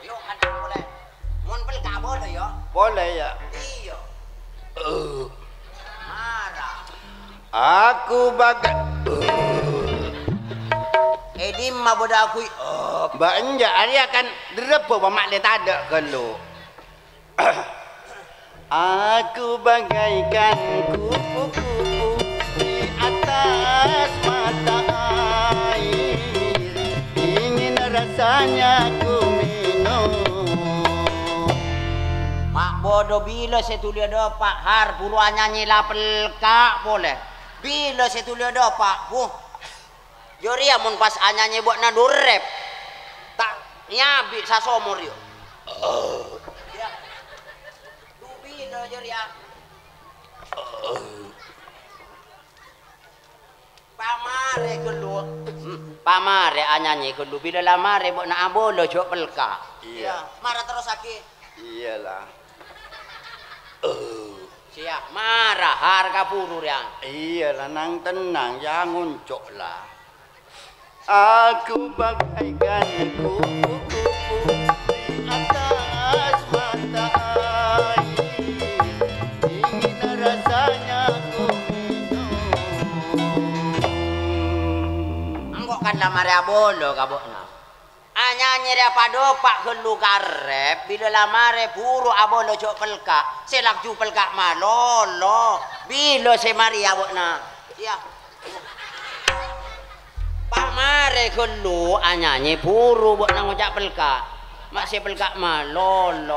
Yo, kan polè. Mon pelka' kabâlâ, yo. Polè, ya. Iyâ. Eh. Mara. Aku baga-, È dimma bâdâ aku, eh. Bâ' enjâ', arèya kan dârebbhâ pama'lè tadâ' ghâllu. Aku bagaikan kupu-kupu di atas mata air, dingin rasanya ku minum. Ma' bâdâ bilâ sè dhuliyâ dâpa', Har, buru anyanyè la pelka' polè. Bilâ sè dhuliyâ dâpa', Bu? Jârèya mon pas anyanyè bâ'na durrep, ta' nyabi' sasomor, yo. Ya. Dubi no jârèya. Pamarè ghâllu. Hmm, pamarè anyanyi ghâllu, bilâ la marè bâ'na abâlâ jhâ' pelka'. Iyâ. Iyâ, mara terrossaghi. Iyâ la. Oh. Siya, mara har kabhuru rèya. Iyâ la, nang-tennang, jhâ' ngonco' la. Aku bagaikan kupu-kupu di atas mata air, ingin rasanya ku minum. Engko' kan la marè abâlâ ka bâ'na. Anyanyi rèya padâpa' ghâllu karep, bilâ la marè buru abâlâ jhâ' pelka', sè laju pelka' malolo. Bilâ sè marèya bâ'na? Iyâ. Pamarè ghâllu anyanyi buru bâ'na ngoca' pelka'. Ma' sè pelka' malolo.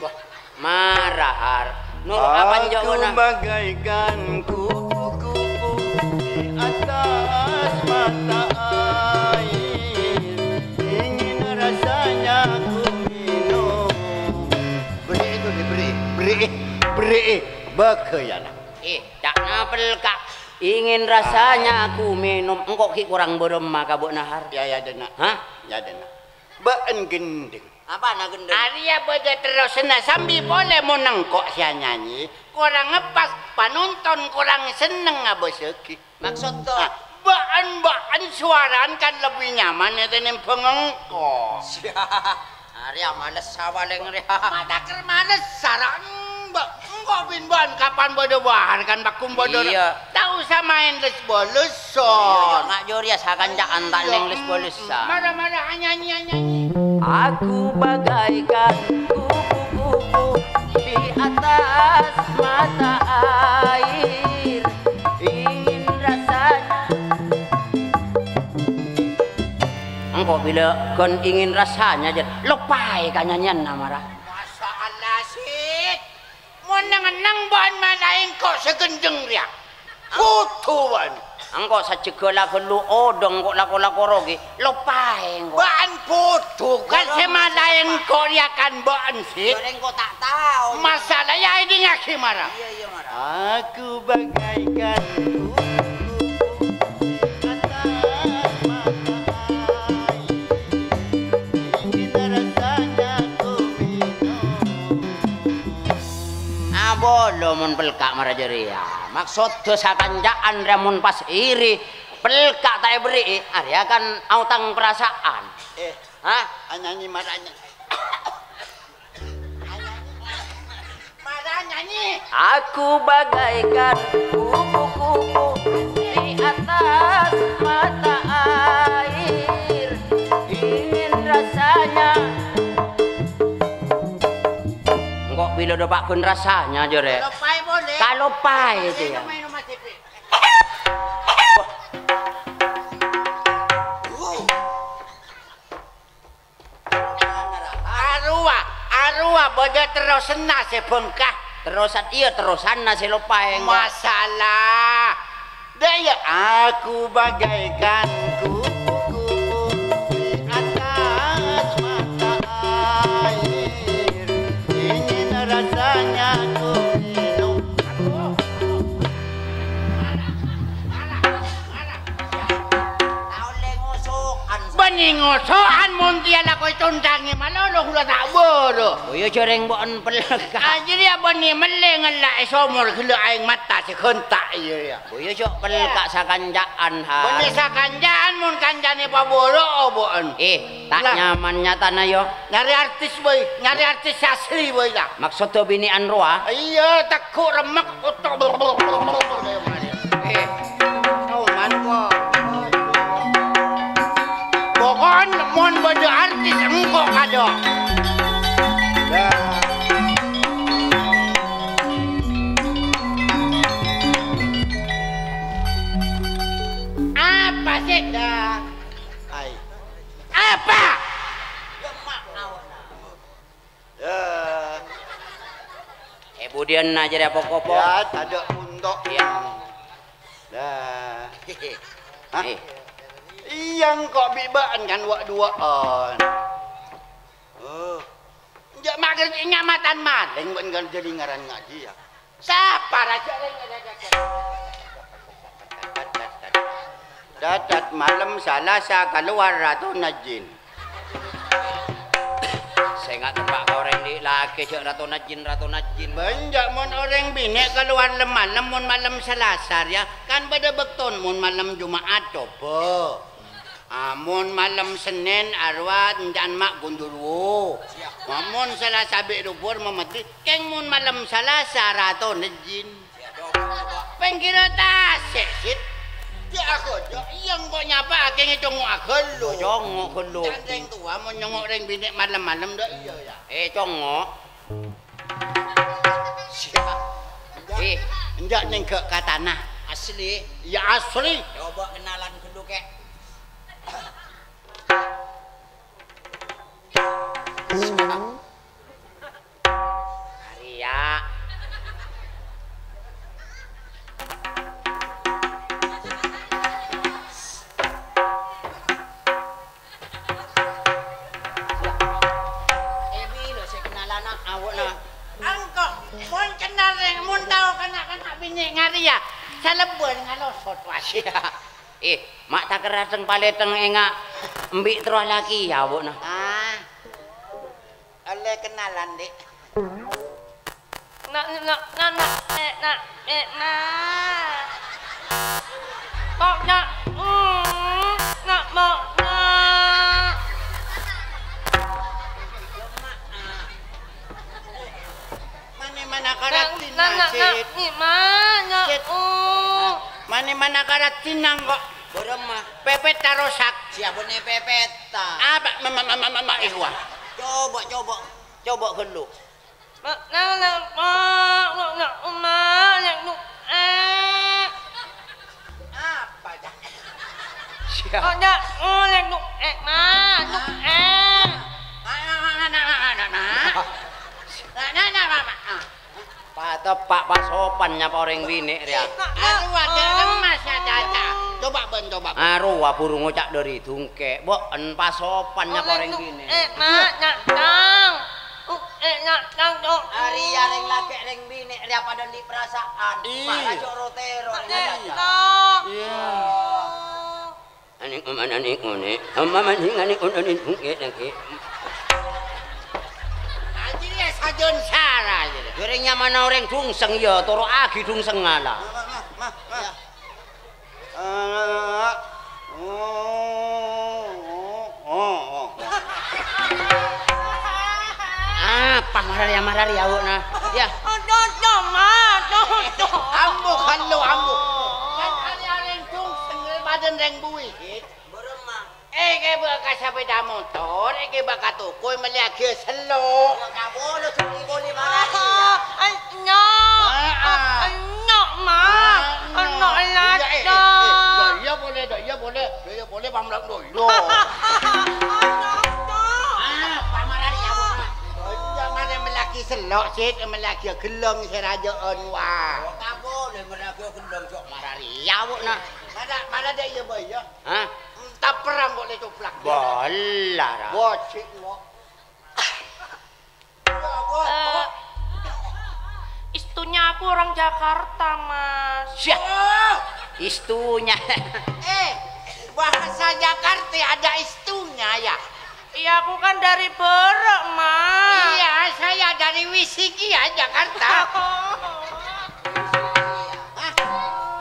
Wah, mara har. Noro' apa Aku njo'ona? Bagaikan kupu-kupu di atas mata air, ingin rasanya ku minum. Beri itu, diberi. Beri, beri. Bagaiana. Eh, ca'na pelka'. Ingin rasanya ku minum. Engko' ghi' korang bârâmma ka bâ'na har. Ya, ya, dena. Hah? Ya, dena. Bâ'en gendeng. Apana gendeng? Arèya bâdâ terrosanna sambi polè mon engko' sè anyanyi, korang pas panonton korang senneng abâsaghi. Maksod to? Ah, bâ'en-bâ'en sowarana kan lebbi nyaman tènèmbhâng engko'. Arèya malessa palèng rèya. Mataker malessa ra, Mbak. Engko' bin bâ'en kapan bâdâ wahar kan pakum bâdâ ra. Iyâ. Ta' osa maèn les-bâlessa. Iyâ, iyâ, nga' jârèya sakanca'an ta' nèng les-bâlessa. Mara-mara anyanyi-anyanyi. Aku bagaikan kupu-kupu di atas mata air, ingin rasanya. Engko' bilâ ghân ingin rasanya, jâ-, loppaè kanyanyiyanna, mara. Masya Allah, Sid. Mon neng-enneng bâ'en malaè engko' sè gendheng rèya. Kodhu bâ'en. Engko' sajjhegghâ la ghâllu odong engko' lako-lako rogi. Loppaè engko'. Bâ'en kodhu kan sè malaè engko' rèya kan bâ'en, Sid. Jârèya engko' ta' tao. Masalah ya èdingngaghi mara. Iyâ, iyâ, mara. Aku bagaikan kupu-kupu di atas mata air. Ingin rasanya ku minum. Abâlâ mon pelka' mara jârèya. Maksoddhâ sakanca'an rèya mon pas iri, pelka' ta' èberri'i, arèya kan aotang parasa'an. Eh, hah? Anyanyi mara nya-, mara nyanyi. Aku bagaikan kupu-kupu di atas mata air, ingin rasanya. Engko' bilâ dâpa' ghun rasanya, jârèya. Loppaè polè. Kaloppaè, Iyâ, jârèya. Minum, minum, Mas Ipi. Arowa, arowa bâdâ terrosanna sè bengka. Terrosan, iyâ, terrosanna sè loppaè, engko'. Masalah. Dâ' iyâ, aku bagaikan kupu-kupu di atas mata air, ingin rasanya ku minum. Bânnè ngoso'an mon kèya la koy tondhângè malolo ghulâ ta' bârâ. Oh, iyâ, jârèng bâ'en pelka'. Ah, jârèya bânnè mellè ngella'è somor ghellâ' aèng mata sè ghânta' iyâ, iyâ. Boyo jhâ' pel ka sakanca'an, ha. Bânnè sakanca'an mon kancana pabârâ obâ'ân. Eh, ta' nyaman nyatana, yo. Nyarè artis, boy. Nyarè artis asli, boy, la. Maksodda binè'an rowa? Iyâ, tegghu' remmek, otok. Eh, oman, po. Pokokna mon bâdâ artis, engko' kadhâ'. Apa sè, Da? Ai. Apa? Ya. Eh, budiyânna jârèya po-kopo. Ya, tadâ' montok. Iyâ. Dah. Hah? Eh. Iyâ, engko' bi' bâ'ân kan wâ'-duwâ'ân. Oh. Magrib nyamatan malèng bân kan jadi ngaran ngajhi, ya. Sapa raja laèn? Dadat malem Salasa kalowar Ratona Jin. Sènga' teppa' ka orèng dhi' lakè jhâ' Ratona Jin, Ratona Jin. Bânnya' mon orèng binè' kalowar lem-malem, mon malem Salasa rèya, kan bâdâ bâktona mon malem Juma'at, coba. Ah, mon malem Sennèn arowa enca'na ma' Gondoruwo. Mon Salasa bi' Lobor mamèddhi, kèng mon malem Salasa Ratona Jin. Pèngghirra tasè', Sid. Jhâ' aghâjâ', iyâ engko' nyapa akèngè congngo' aghâllu. Congngo' ghâllu. Can rèng towa mon nyongngo' rèng binè' malem-malem, dâ' iyâ, ya. Eh, congngo'. Siap. Eh. Enjâ' nèngghâ' ka tana. Asli. Ya, asli. Coba kenalan ghâllu, Kè'. Arèya. Ebi lo sè kennalana awona. Engko', mon kennal rèng, mon tao kana'-kana' binè' ngarèya, salebbân ngalosot, wah. Eh, ma' takerra teng-palèteng enga' embi' terro alakè, ya, awona. Ah. Olle kennalan, Dik. Na, na, na, na, eh, na, eh, na. Kok na, mm, na, mo, na. Mane mana karatina, na, na, na, Sid? Ni, ma, na, Sid. Mm. Mane mana karatina kok? Borem, Ma. Pepet tarosak. Siapa nih pepet, ta? Apa? Ma, ma, ma, ma, ma, ma, eh, wah. Coba, coba. Coba ghâllu. Apa, Cak? Siap. Pateppa' pasopan nyapa orèng binè' rèya. Arowa, dâ' remma, ya, Caca. Coba, bân, coba, bân. Arowa, buru ngoca' dâri dungkè'. Bâ'en pasopan nyapa orèng binè'. Arèya rèng lakè' rèng binè' rèya padâ andi' parasaan. Iyâ. Para jhâ' ro-tèro rèng lakè'. Iyâ. Aning oman aning one, amma maning aning one aning bungke lagi. Anjing ya sajon sara aja. Jere nyamana orèng Dungseng ya, toro'agi Dungseng ngala. Ma, ma, ma, ma. Ya. Ah, oh, oh, oh, oh. Apa marar ya, marar ya, Bu, nah. Ya. Aduh, aduh, Ma, aduh, aduh. Ambu, hallo, ambu. Kan hari-hari Dungseng, badan rèng buwi. Èghibâ ka sapèda motor, èghibâ ka toko, mellèyaghi sello'. Nya', Ma. Enno' ella. Iyâ, iyâ, polè, dâ' iyâ polè, dâ' iyâ polè, pamlak dâ' iyâ. Ah, pamarani ya, Bu. Iyâ, mare mellèyaghi sello', Sid, mellèyaghi ghellâng sè rajâ'ân, wah. Ora polè mellèyaghi ghellâng, jhâ' marari ya, Bu, nah. Mana, mana dâ' iyâ, Bu, ya? Hah? Entah perang kok le coplak. Bola, ra. Bocik, kok. Eh, istunya aku orang Jakarta, Mas. Syah. Oh. Istunya. Eh, bahasa Jakarta ada istunya, ya? Iya, aku kan dari Berek, Mas. Iya, saya dari Wisiki, ya, Jakarta. Hah?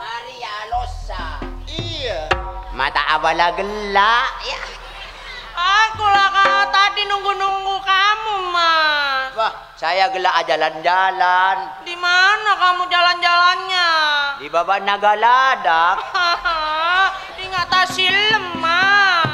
Maria Losa. Iya. Mata abala gella', ya. Aku lah, Kak, tadi nunggu-nunggu kamu, Mas. Wah, saya gella' ajalan-jalan. Di mana kamu jalan-jalannya? Di Baban Nagaladak. Ingat tasilem, Mas.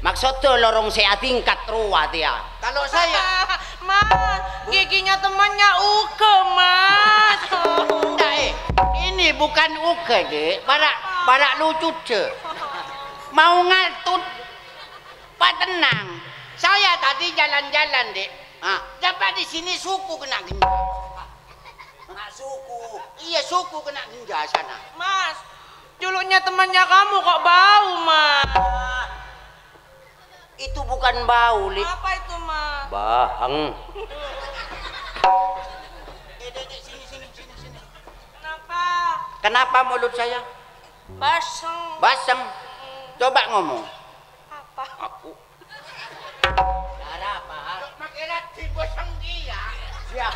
Maksodda lorong sè atingkat rowa tèya. Kalau saya Mas, giginya temannya Uge, Mas. Enggak, eh. Ini bukan Uge, Dek. Para', para' lucu, Dek. Mau ngatut. Pak, tenang. Saya tadi jalan-jalan, Dek. Ah, dapat di sini suku kena genjot. Nak suku. Iya, suku kena genjot sana. Mas, juluknya temannya kamu kok bau, Mas? Ah. Itu bukan bau, Li. Apa itu, Mas? Baheng. Eh, Dek, Dek, sini, sini, sini, sini. Kenapa? Kenapa mulut saya? Baseng. Baseng? Mm. Coba ngomong. Apa? Aku. Dara apa, ha? Makke raddhin baseng dia. Siap.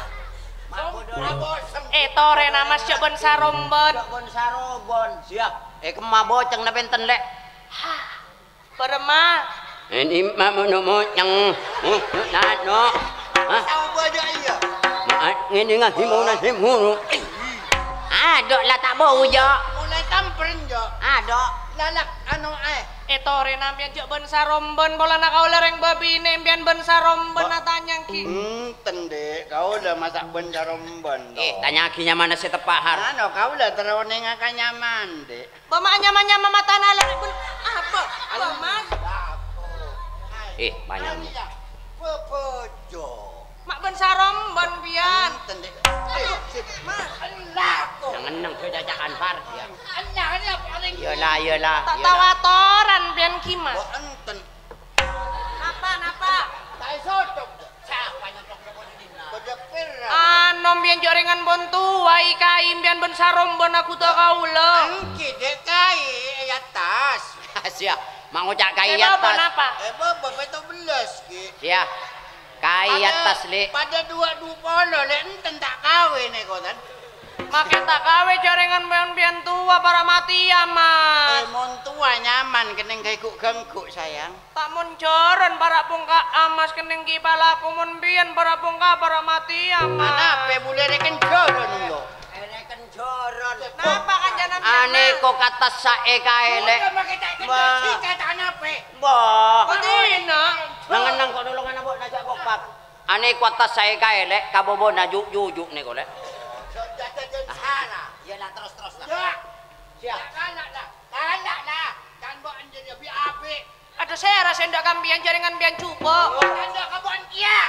Mabodho. Aboseng. Eh, torè, Mas, jhâ' bân sarombon. Jhâ' bân sarombon. Siap. Eh, kemma bocengna bhenten, Lè'? Hah. Bârâmma? Ini mah mono moceng. Huh, nano. Hah? Sapa aja iya? Maaf, ngene ngaji mau nasi mulu. Adok la ta' bau, Jo. Mulai tampreng, Jo. Adok. Lalak anu, eh. Eh, torè, nampiyan jhâ' bân sarombon, polana kaulâ rèng bâbinè', empiyan bân sarombon. Ba- atanya ghi. Enten, Dek. Kaulâ masa' bân sarombon, to. Eh, tanya'aghi nyamana sè teppa', Har. Anu, kaulâ terro nèng ka nyaman, Dek. Bâ ma' nyama-nyama matana la bun-, apa? Bâ, Mas? Eh, banyak. Bojo. Ma' bân sarombon biyan. Enten, Dek. Eh, Mas. Neng-enneng jhâ' caca'an, Far, ya. Iyâ la, iyâ la, ta' iyâ la. Tao atoran biyan ghi, Mas. Kok enten? Napa, napa? Tae sodok. Sapa nyotok-nyotok dina? Padha pera. Anu, mbiyen jhâ' rèngan pon towa, i kai mbiyen bân sarombon aghudâ kaulâ. Enggi, Dek, kai è attas. Sia, ma' ngoca' kai è attas. Napa? Eh, bâbâ pètto bellâs, Ki. Sia, kai è attas, Lè'. Padâ dua dua polo, Lè', enten ta' kawè nèko, tan. Makkè ta' kawè jhâ' rèngan mbiyen towa para matèya, Mas. Eh, mon towa nyaman, kennèng ganggu-ganggu, sayang. Ta' mon jhârân para' pongka'a, Mas, kennèng ghi' palako mon mbiyen para' pongka'a para' matèya, Mas. Anapè bulâ rèken jhârân, lo? Rèken jhârân. Napa kancana mbiyen, Mas? Anèko katas saè kaè, Lè'. Udah, makkè ta' kenal singkat, anapè? Mbah. Padina. Neng-enneng kok nolongan abok najak kopak. Anèko katas saè kaè, Lè', kabobona ju'-juju' nèko, Lè'. Jhâ-, jhâ-, jhâ-, jhâ-, sara. Iyâ, la, terros, terros, la. Ya. Siap. La, la, la, la. La, la, la. Kan mbok anjir ya, bi-, abi. Adhu, sèra sè endâ' ka mbiyan, jhâ' rèngan mbiyan jhubâ'. Oh, tandhâ ka bân kèya.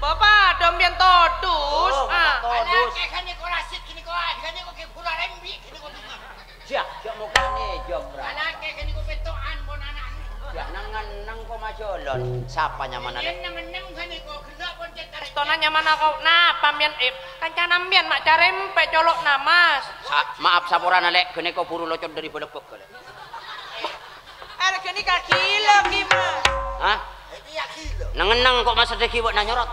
Bâ padâ mbiyan todus. Oh, ah. Todus. Alakè ghânèko rasit, ghânèko, ah, ghânèko ghi' bhuru rembi', ghânèko bunga. Siya, jhâ' mokane, Jok, Ra. Alakè ghânèko pètto'an pon ana'na. Siya, neng-enneng ko' majhâlân. Sapa nyamana, Lè'? Neng-enneng ghânèko, ghellâ' pon cètarè. Èstona nyamana ko', napa mbiyan, eh, kancana mbiyan ma' carèmpè colo'na, Mas. Sa-, maaf, saporana, Lè', ghânèko bhuru locot dâri bâlâbbhâ, Lè'. Arghâna ka ghilâ, ghi, Mas. Hah? Neng-enneng ko' maseddhi ghi' bâ'na nyorot.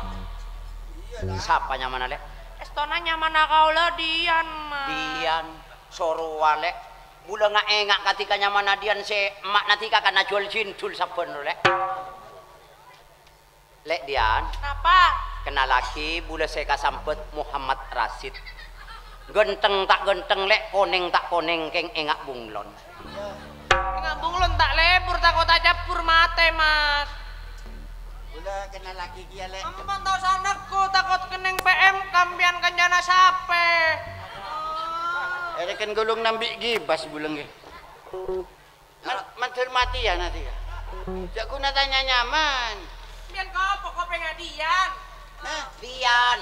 Sapa nyamana, Lè'? Èstona nyamana kaulâ Dian, Mas. Dian, soro, Lè'. Bulâ nga'-ènga' kadhi ka nyamana Dian sè emma'na dhika kan ajhuwâl jindul sabbhân, Lè'. Lè' Dian. Napa? Kennalaghi, bulâ sè kasambhât Muhammad Rasid. Ghântheng ta' ghântheng, Lè', konèng ta' konèng, kèng ènga' bunglon. Ènga' bunglon ta' lebur, tako' ta' cabbhur matè, Mas. Bulâ kennalaghi kèya, Lè'. Ampon ta' osa neggu', tako' kennèng P M K mbiyan kancana sapè. Èrèken ghulung nambi' gibas bulâ ngghi. Man-, mandhâr matèya, Nadia. Jhâ' ghun atanya nyaman. Mbiyan kopo kopèngnga Dian? Hah? Dian.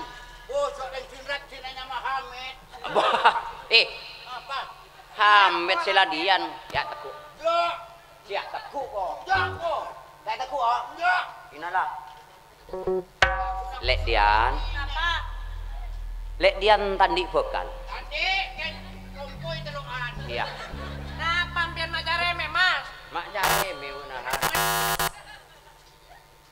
Oh, sok deng jinrat jinanya Muhammad. Bah, eh. Apa? Hamid sè la Dian. Ya, teggu'. Enggak. Siya, teggu', ko'. Enggak, ko'. Ta' teggu', ko'. Enggak. Inilah. Lè' Dian. Napa? Lè' Dian ta' andi' bhâkal. Andi', kan lompoy telo'an. Iyâ. Napa mbiyan ma' carèmè, Mas? Ma' carèmè, Bu, nah.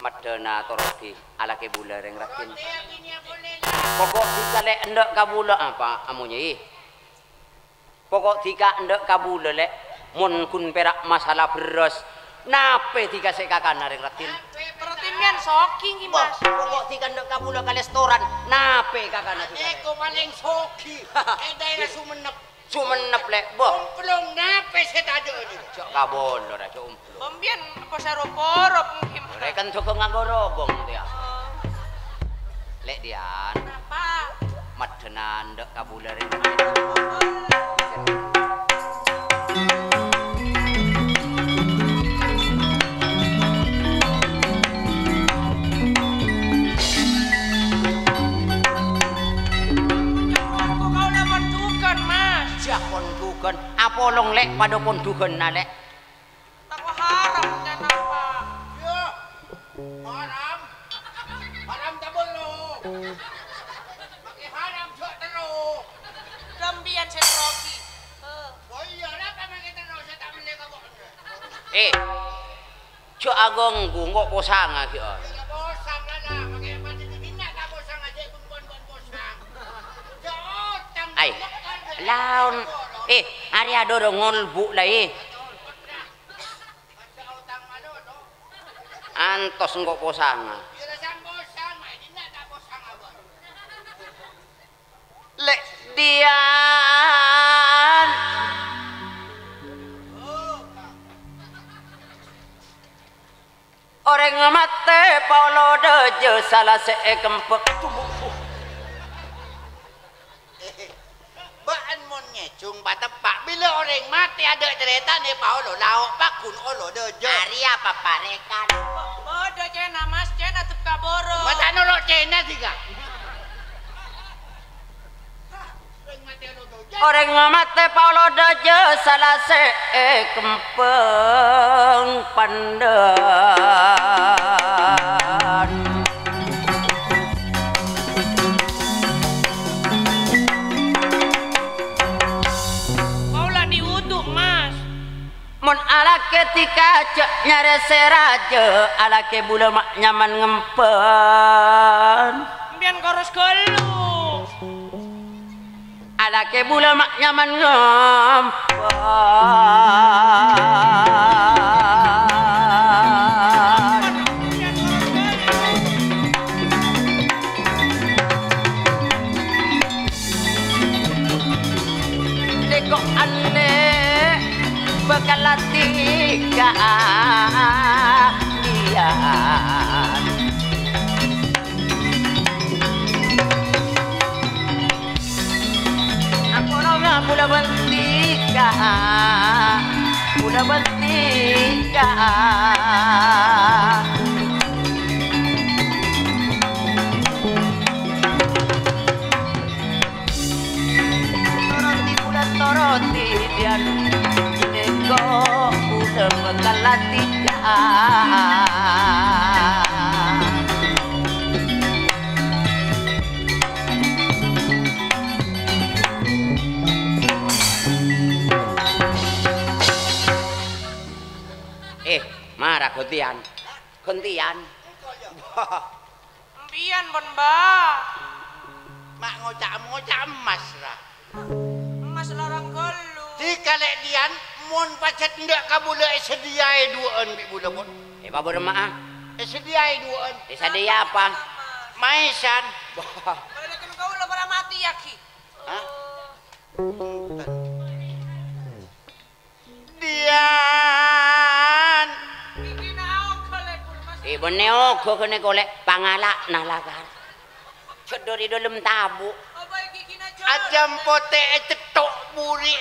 Maddhâna torodi alakè bulâ rèng raddhin. Torodi, abinèya polè, la. Poko' dhika, Lè', endâ' ka bulâ apa, amonye? Poko' dhika endâ' ka bulâ, Lè'. Mon ghun pèra' masalah bherrâs, napè dhika sè èkakana rèng raddhin? Berarti mèyan sogi, ngghi, Mas? Poko' dhika endâ' ka bulâ ka restoran, napè èkakana dhika? Eko palèng sogi è daerah Sumenep. Sumenep, Lè', boh. Omplong napè sè tadâ' nèko? Jhâ' kabolor, jhâ' omplong. Bâ mbiyan apa sè ro-poro, ngghi, Mas? Rèken jhughân nganggo robong, tèya. Oh. Lè' Dian. Napa? Maddhâna endâ' ka bulâ rèng. Kaulâ pon jhughân, Mas. Jhâ' pon jhughân. Apolong, Lè', padâ pon jhughânna, Lè'. Tako' haram, jhâ' napa? Yo, Make haram, jhâ' terro. Sampèyan sè terrogi. Oh iyâ, napa make terro sè ta' mellè ka bâ'na? Eh, jhâ' aganggu, engko' posanga ghi', oi. Iyâ, posang, la, la, make apa sè dinna' ta' posang, ajâ' bengkon bân posang. Jhâ' otang, ai, laon. Eh, arèya dhârâ ngolbu', la, eh. Antos engko' posanga. Lè' Diyan. Orèng matè paolo dhâjâ sala sè èkempeng. Bâ'ân mon ngèjhung pateppa', bilâ orèng matè adâ' carètana paolo lao' paggun olo dhâjâ. Arèya paparèkan. Bâdâ cèna, Mas, cèna tepka boro. Masa noro' cèna sè ka? Orèng matè paolo dhâjâ sala sè èkempeng pandân. Kaulâ ni wudu, Mas. Mon alakè dhika jhâ' nyarè sè rajâ, alakè bulâ ma' nyaman ngempèn. Sampèyan koros ghâllu. Alakè bulâ ma' nyaman ngempèn. Lèko' anè bhâkal adhika iyâ. Ampon, bulâ bân dhika, bulâ bân dhika. Toroti, bulâ toroti, Diyan. Engko' bulâ bhâkal adhika. Eh, mara ghântèyan. Ghântèyan. Sampèyan pon, Mbah. Ma' ngoca'-ngoca' emmas, ra. Emmas larang ghâllu. Dhika lè' Diyan, mon pajhât endâ' ka bulâ èsadhiyâi duwâ'ân bi' bulâ, pon. Èpabârâmma'a? Èsadhiyâi duwâ'ân. Èsadhiyâ apa? Maèsan. Bâlâken kaulâ para matè, yâ, ghi. Hah? Diyan. È, bânnè oghâ ghânèka lè' pangala'na lakar. Cè' dâri dâlem tabu'. Ajâm potè ècetto' buri'.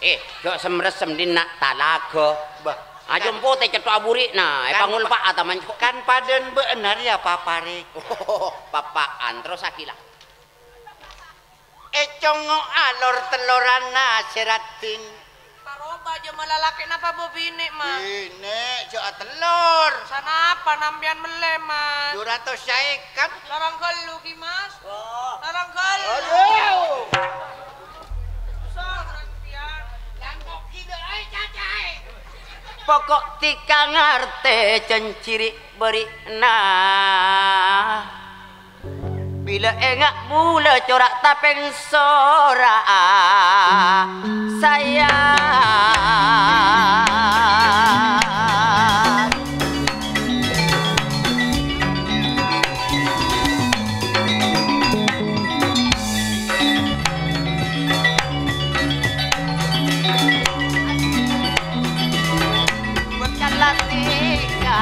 Eh, jhâ' sem-ressem dinna' talaga. Bah, ajâm potè cetto' aburi'na, èpangolpa'a taman. Kan padâna bâ'na rèya paparè. Papa'an, terrossaghi la. Ècongngo'a lor-telloranna sè raddhin. Paroba jhâ' malalakè napa bâbinè', Mas? Binè', jhâ' atellor. Sanapa sampèyan mellè, Mas? Du ratos saèkat. Larang ghâllu ghi, Mas. Larang ghâllu. Aduh. Poko' dhika ngartè jhânjhi ri'-bâri'na. Bilâ enga' bulâ cora' tapèng sora'a sayang. Bhâkal latèha.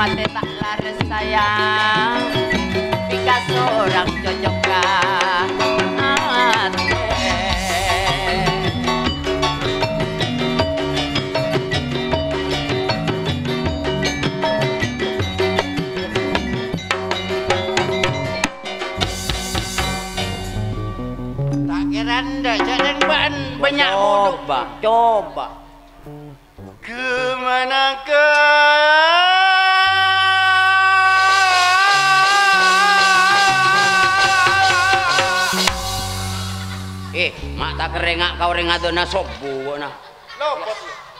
Atè ta' lerres sayang, pèka sorang cocokka atè. Ta' kèra endâ', jhâ' nèng bâ'ân bânnya' Coba, coba. Kemana kau? Eh, ma' ta' kerrengnga' ka orèng adâna sobbhu, na. Lopot.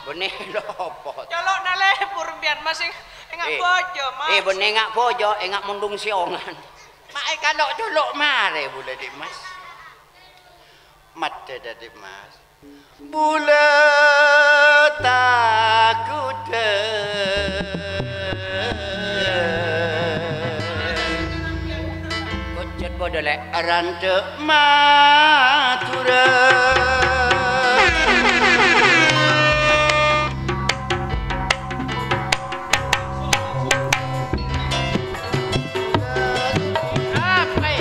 Bânnè lopot. Colo'na lebur, mbiyan, Mas, sing enga' Eh. bojo, Mas. Eh, bânnè enga' bojo, enga' mondhung sèyongan. Ma' èkalo' colo' marè bulâ, Dik Mas. Maddhâ, Dik Mas. Bulâ takoddhâ. Kocet padâ, Lè'. Randhâ Madhurâ. Apa, è?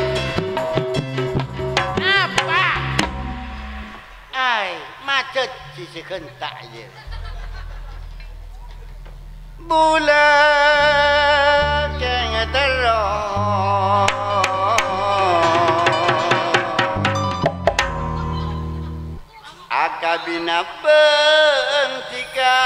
Apa? Ai, madhâddhi sè ghânta', iyâ. Bulâ kèng terro akabina bhântika.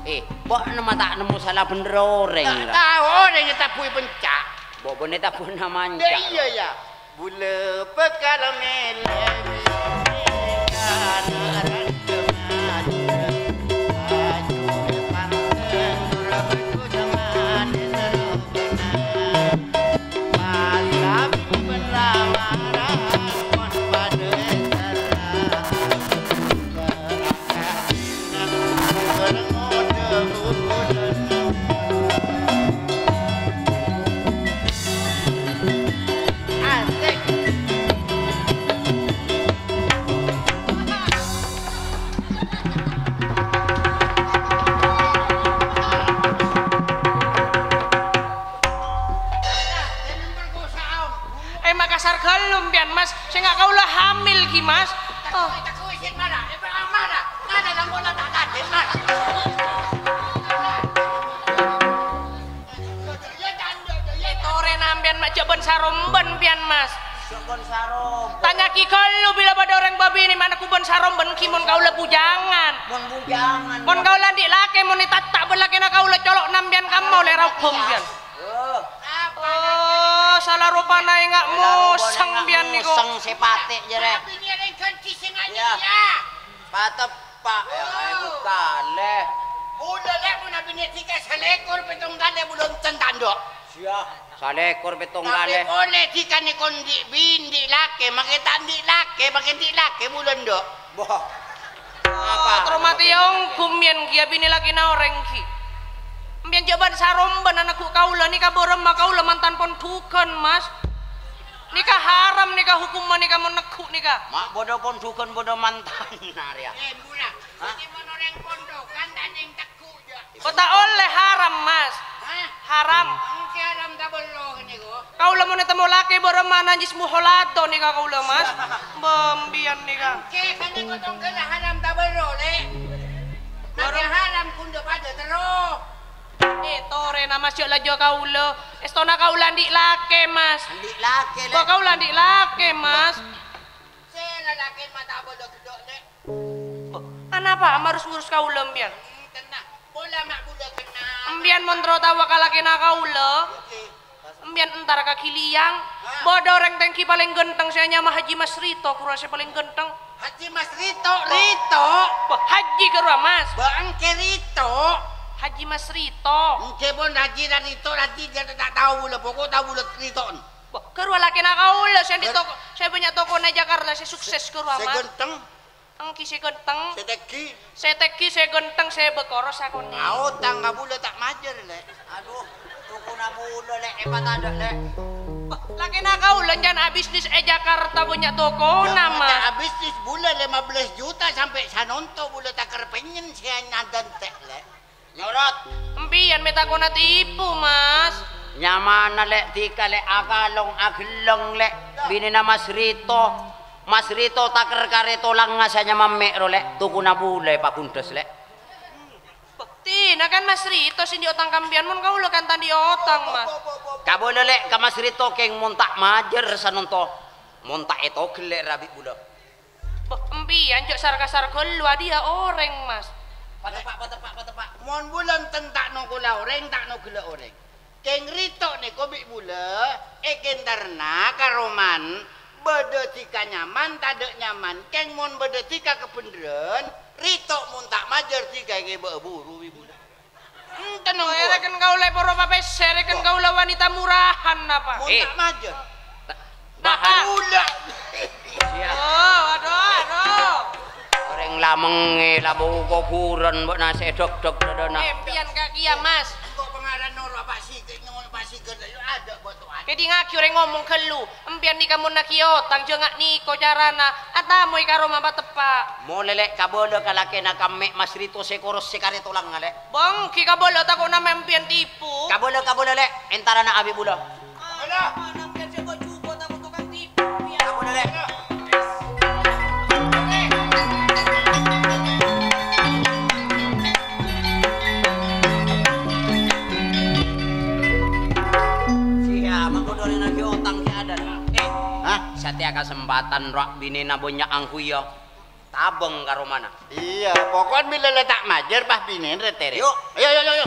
Eh, bâ'na ma' ta' nemmo sala bhendher orèng, Ta-, ra? Tao orèng ètabbhu'i penca'. Bo-, bânnè tabbhu'na manca', Iyâ, ra? Iyâ. Bulâ bhâkal mèlè bhinekan randhâ Madhurâ. Aju panten ora bhâgus mani serobana. Mari kawin bân lamaran pon padâ èserra. Asik. Eh, makasar ghâllu, mbiyan, Mas. Sènga' kaulâ hamil, ghi, Mas. Oh. Torè nambiyan ma' jhâ' bân sarombân, mbiyan, Mas. Jhâ' bân sarombân. Tanya'aghi ghâllu bilâ bâdâ orèng bâbinè' ma' neggu' bân sarombân, ghi, mon kaulâ bujangan. Mon bujangan. Mon kaulâ andi' lakè, mon ètatta' bân lakèna kaulâ, colo' nambiyan kamma ollè raobhâ, mbiyan. Oh. Oh, sala ropana enga' mosèng, mbiyan, nèko. Mosèng sè patè', jârèya. Iyâ. Pateppa', ya, ayo, kalè. Bulâ, Lè', mon abinè dhika salèkor pèttong kalè bulâ enten tandhâ. Iyâ, salèkor pèttong kalè. Tapè polè dhika nèko andi' bin-, andi' lakè, makè ta' andi' lakè, makè andi' lakè bulâ endâ'. Boh. Apa? Terro matè ongghu mbiyan ghi, abinè lakèna orèng ghi. Mbiyan jhâ' bân sarombân neggu' kaulâ nèka bârâmma kaulâ mantan pondhughân, Mas. Nèka haram nèka, hukumma nèka mon neggu' nèka. Ma' bâdâ pondhughân bâdâ mantanna rèya. Eh, mula. Hah? Mon orèng pondhughân ta' nèng neggu', jâ. Kok ta' ollè haram, Mas? Hah? Haram. Engkè haram tabello kènè, ko. Kaulâ mon ètemmo lakè bârâmma najis muholato nèka kaulâ, Mas. Bâ, mbiyan nèka. Engkè kènè kotong kèra haram tabello, Lè'. Bârâmma haram kondhu padâ terro. Eh, torèna, Mas, jhâ' lajâ kaulâ. Èstona kaulâ andi' lakè, Mas. Andi' lakè, Lè'. Kok kaulâ andi' lakè, Mas? Sè lalakè mata bodo gedok, Lè'. Oh, anapa harus ngurus kaulâ, mbiyan? Hmm, tenang. Pola ma' bulâ kenal. Mbiyan mon terro taowa ka lakèna kaulâ, Oke. Mbiyan entar ka Giliyang. Hah? Bâdâ orèng tèngghi palèng ghântheng sè anyama Haji Mas Rito, ghâruwa sè palèng ghântheng. Haji Mas Rito, Rito. Bâ, Haji ghâruwa, Mas. Bâ, engkè Rito. Haji Mas Rito. Engkè pon Haji ra Rito, Haji jâ' ta' tao bulâ, poko' tao bulâ Rito. Bâ, ghâruwa lakèna kaulâ sè andi' Ghâr- toko, sè bânnya' tokona è Jakarta, sè sukses ghâruwa, Sè Mas. Ghântheng. Èngghi sè ghânteng. Sè tèngghi. Sè tèngghi, sè ghânteng, sè bâkoro sakonè'. Aotang ka bulâ ta' majâr, Lè'. Adhu, tokona bulâ, Lè', èpatadâ', Lè'. Bâh, lakèna kaulâ can abisnis è Jakarta bânnya' tokona, Mas. Jhâ' abisnis bulâ lèma bellâs juta sampè' sanonto bulâ takèr pènyen sè anyadânte', Lè'. Nyorot. Empèyan mè' takona tipu, Mas. Nyamana, Lè', dhika, Lè', akalong agelleng, Lè'. Binèna Mas Rito. Mas Rito takèr karè tolangnga sè nyama Mè' ro, Lè'. Tokona bulâ èpagundhâs, Lè'. Buktina kan Mas Rito sè andi' otang ka empèyan, mon kaulâ kan ta' andi' otang, Mas. Kabâlâ, Lè', ka Mas Rito, kèng mon ta' majâr sanonto. Mon ta' ètogel, Lè', rabi' bulâ. Bâh, empèyan jhâ' sar-kasar ghâllu, adiyâ orèng, Mas. Pateppa', pateppa', pateppa'. Mon bulâ enten ta' nokola orèng, ta' nogellâ orèng. Kèng Rito nèko bi' bulâ èkèntarna ka romana, bâdâ dhika nyaman, tadâ' nyaman. Kèng mon bâdâ dhika kabhendherrân, Rito mon ta' majâr dhika èkèbâ'â buru bi' bulâ. Enten, Wah, Ongko'. Rèken kaulâ poro papèssè, rèken Wah. Kaulâ wanita murahan napa? Mon Eh. Ta' majâr. Ta-, Bahan. Napa? Ula. Siap. Oh, aduh, aduh. Orèng lamengngè la bâu kobhurân bâ'na sè dhâk-dhâk dâdâna. Eh, empèyan ka kèya, Mas. Engko' pangaran noro' apa sè kè-, noro' apa sè kè-, adâ' bâtowan. Kèdingngaghi orèng ngomong ghâllu. Empèyan nèka mon naghi otang, jhâ' nga' nèko carana. Atamoy ka roma pateppa'. Molè, Lè', kabâlâ ka lakèna ka Mè' Mas Rito sè koros sè karè tolangnga, Lè'. Bânggi kabâlâ, tako'na mè' empèyan tipu. Kabâlâ, kabâlâ, Lè', èntarana abi' bulâ. Kabâlâ. Kabâlâ, Lè'. Siya, mangko dole naghi otang sè adâ'. Eh, Hah? Satèya kasempatan rowa binèna bânnya' angghuy, yâ. Tabâng ka romana. Iyâ, pokokna bilâ la ta' majâr, pas binèna rè-terè. Yu. Ayo, ayo, ayo, ayo.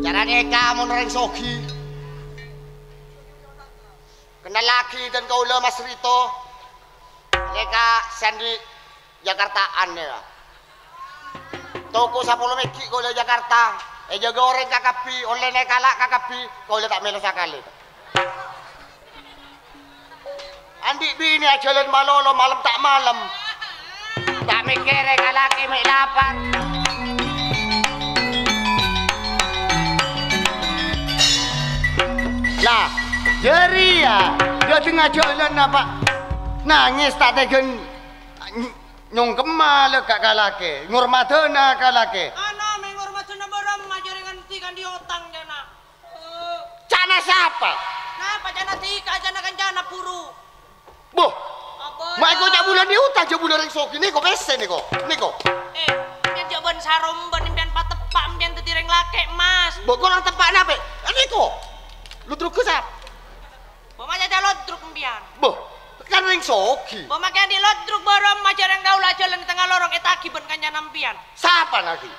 Carana èka mon orèng soghi. Kennallaghi dân kaulâ Mas Rito. Nèka sè andi' Jakartaan nèka. Toko sapolo meggi' kaulâ Jakarta. Èjâgâ orèng kakabbhi, ollèna èkala' kakabbhi, kaulâ ta' mèlo sakalè. Andi' binè ajhâlân malolo malem ta' malem. Ta' mèkkèrè ka lakè mè' lapar. Lah, jârèya, dhâteng ajhâlân apa? Nangès ta' tegghâ ny-, nyongkemma lè ka, ka lakè, ngormadhâna ka lakè. Ana mè' ngormadhâna bârâmma jârèya nganti kandi' otang, jâna. Ca'na Sapa? Napa ca'na dhika, ca'na kancana buru? Boh. Apa ma' èkoca' bulâ nè utang, jhâ' bulâ rèng soghi nèko pèssè nèko. Nèko. Eh, sampèyan jhâ' bân-sarombân, sampèyan pateppa', sampèyan dhâddhi rèng lakè', Mas. Boh, korang teppa' napè? Eh, nèko. Ludrugghâ sapa? Boh, ma' caca ludruk sampèyan. Boh, kan rèng soghi. Boh, ma' kèya andi' ludruk bârâmma jhâ' rèng kaulâ ajhâlân è tengnga lorong ètagi bân kancana sampèyan. Sapa lagi?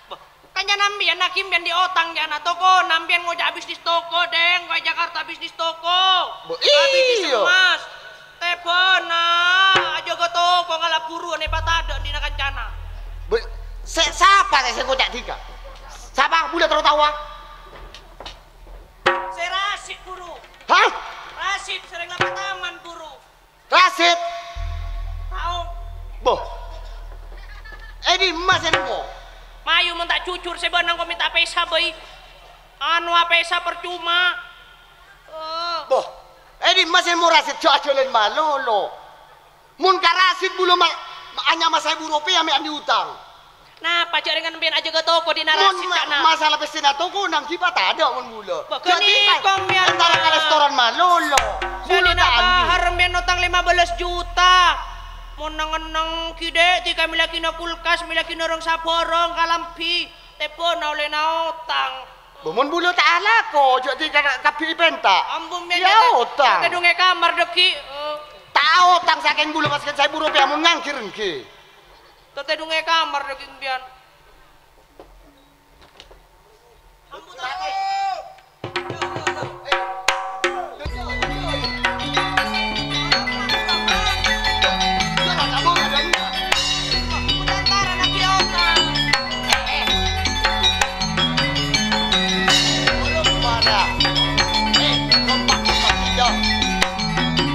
Boh, kancana sampèyan naghi sampèyan andi' otang ca'na tokona, sampèyan ngoca' bisnis toko, Dèng, ka Jakarta bisnis toko. Bo-, Ka bisnis iyâ. Emmas. Tèbâna, ajâgâ toko ngala' buruwân èpatadâ' andi' na kancana. Bo-, sè-, sapa sè, sè ngoca' dhika? Sapa? Bulâ terro taowa? Sè Rasid, Buru. Hah? Rasid, sè rèng lapataman, Buru. Rasid! Tao. Boh. È dimma sè nèko? Mayu mon ta' jujur sè bân engko' mènta pèsa bhâi. Anowa pèsa parcoma. Oh. Boh. È dimma sè mo Rasid jhâ' ajhâlân malolo. Mon ka Rasid bulâ ma-, ma-, anyama saèbu ropèya mè' andi' utang. Napa jhâ' rèng sampèyan ajâgâ toko dina Rasid, ca'na? Mon ma-, masalah pèssèna toko nangghing patadâ' mon bulâ. Bâh, ghânèko, mèyan, entara ka restoran malolo. Bulâ ta' andi'. Bahar mèyan otang lèma bellâs juta. Mon neng-enneng ghi' dhika mèllaghina kulkas, mèllaghina rong sabârâng, kalambhi, tèbâna ollèna otang. Bâh, mon bulâ ta' alako, jhâ' dhika kabbhi èpènta. Ampon, mèyan, yâ, otang. Tèdhung è kamar dhâggi'. Ta' otang sakèng bulâ pas saèbu ropèya mon ngangghi rènggi. Totè dhung è kamar dhâggi' sampèyan.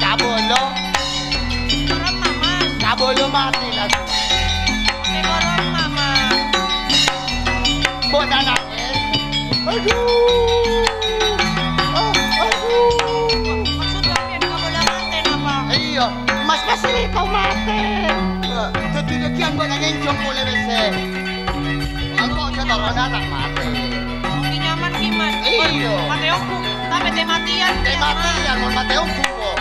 Kabâlâ. Kabâlâ matè langsung. Bâ'na nangès. Adhu. Oh, adhu. Maksud sampèyan kabâlâ matè napa? Iyâ, Mas, Mas Rito matè. Dhâddhi dhâggi'ân bâ'na ngènjhâm polè pèssè. Engko' sè toronna ta' matè. Nyaman ghi, Mas. Iyâ. Matè ongghu, tapè tè-matèyan. Tè-matèyan, mon matè ongghu, kok.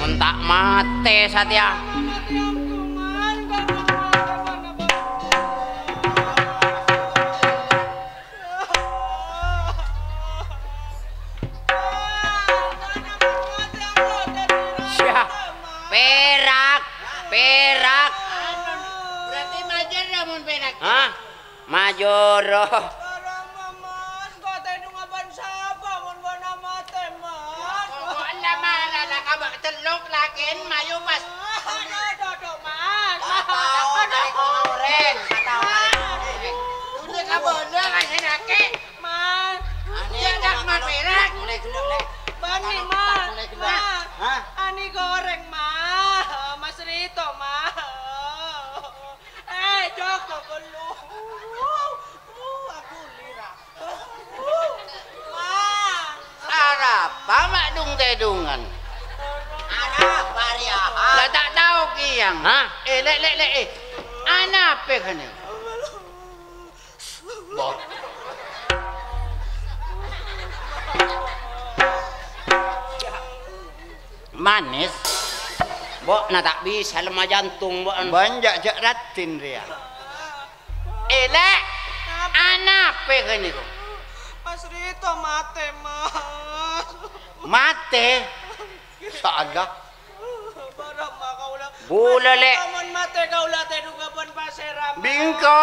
Mon ta' matè satèya. Syah, pèrak, pèrak. Berarti majâr ya, mon pèrak? Hah? Majâr. Kok tèdhungnga bân sapa mon bâ'na matè, Mas? Kok ella mara la kaba' tellok lakèn mayu pas. Aduh, aduh, aduh, Mas. Gak tau, kare kong orèng. Gak tau, kare kong orèng. Udah kabâlâ, Mas, enakè. Mas. Ane, ya, dak, Mas, perak. Mulai gendut, Lek. Bani, Mas. Mulai gendut. Mas. Hah? Ani goreng, Mas. Mas Rito, Mas. Eh, Joko, belum. Uh, aku lira. Uh, Mas. Arapa ma' dung-tèdungan? Arapa, Ria? Lah, ta' tao kèya. Hah? Eh, Lek, Lek, Lek, eh. Anapa kene? Bo-, Manis. Bo', na ta' bisa lemma jantung, bo'. Bânnya' jhâ' raddhin rèya. Eh, Lè', anapa ghânèko? Mas Rito matè, Mas. Matè? Masyaallah. Bârâmma kaulâ. Bulâ, Lè'. Mas Rito mon matè kaulâ tèdhungnga bân pasèra, Mas. Bingko.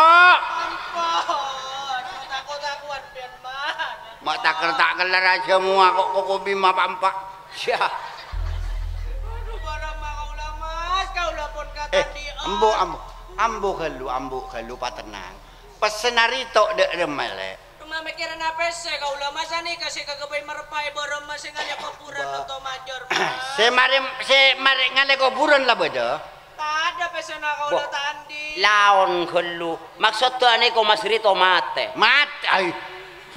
Ampon. Tako-takowan, Mas. Ma' taker-taker rajâ mowa ko', ko' kobi ma' pa'-empa'. Sia. Adu, bârâmma kaulâ, Mas. Kaulâ pon Eh, katandhi'ân. Ambu, ambu. Ambu ghâllu, ambu ghâllu, patennang. Pèssèna Rito dâ' remma, Lè'. Remma mèkkèrana pèssè kaulâ, Mas, sanèka sè kaghâbây mareppaè bârâmma sè ngalèya kobhurân Ba- oto major, Mas. Sè marè, sè marè ngalèya kobhurân la bâdâ? Tadâ' pèssèna kaulâ Bo, ta' andi'. Laon ghâllu. Maksodda anèko Mas Rito matè. Matè, ai.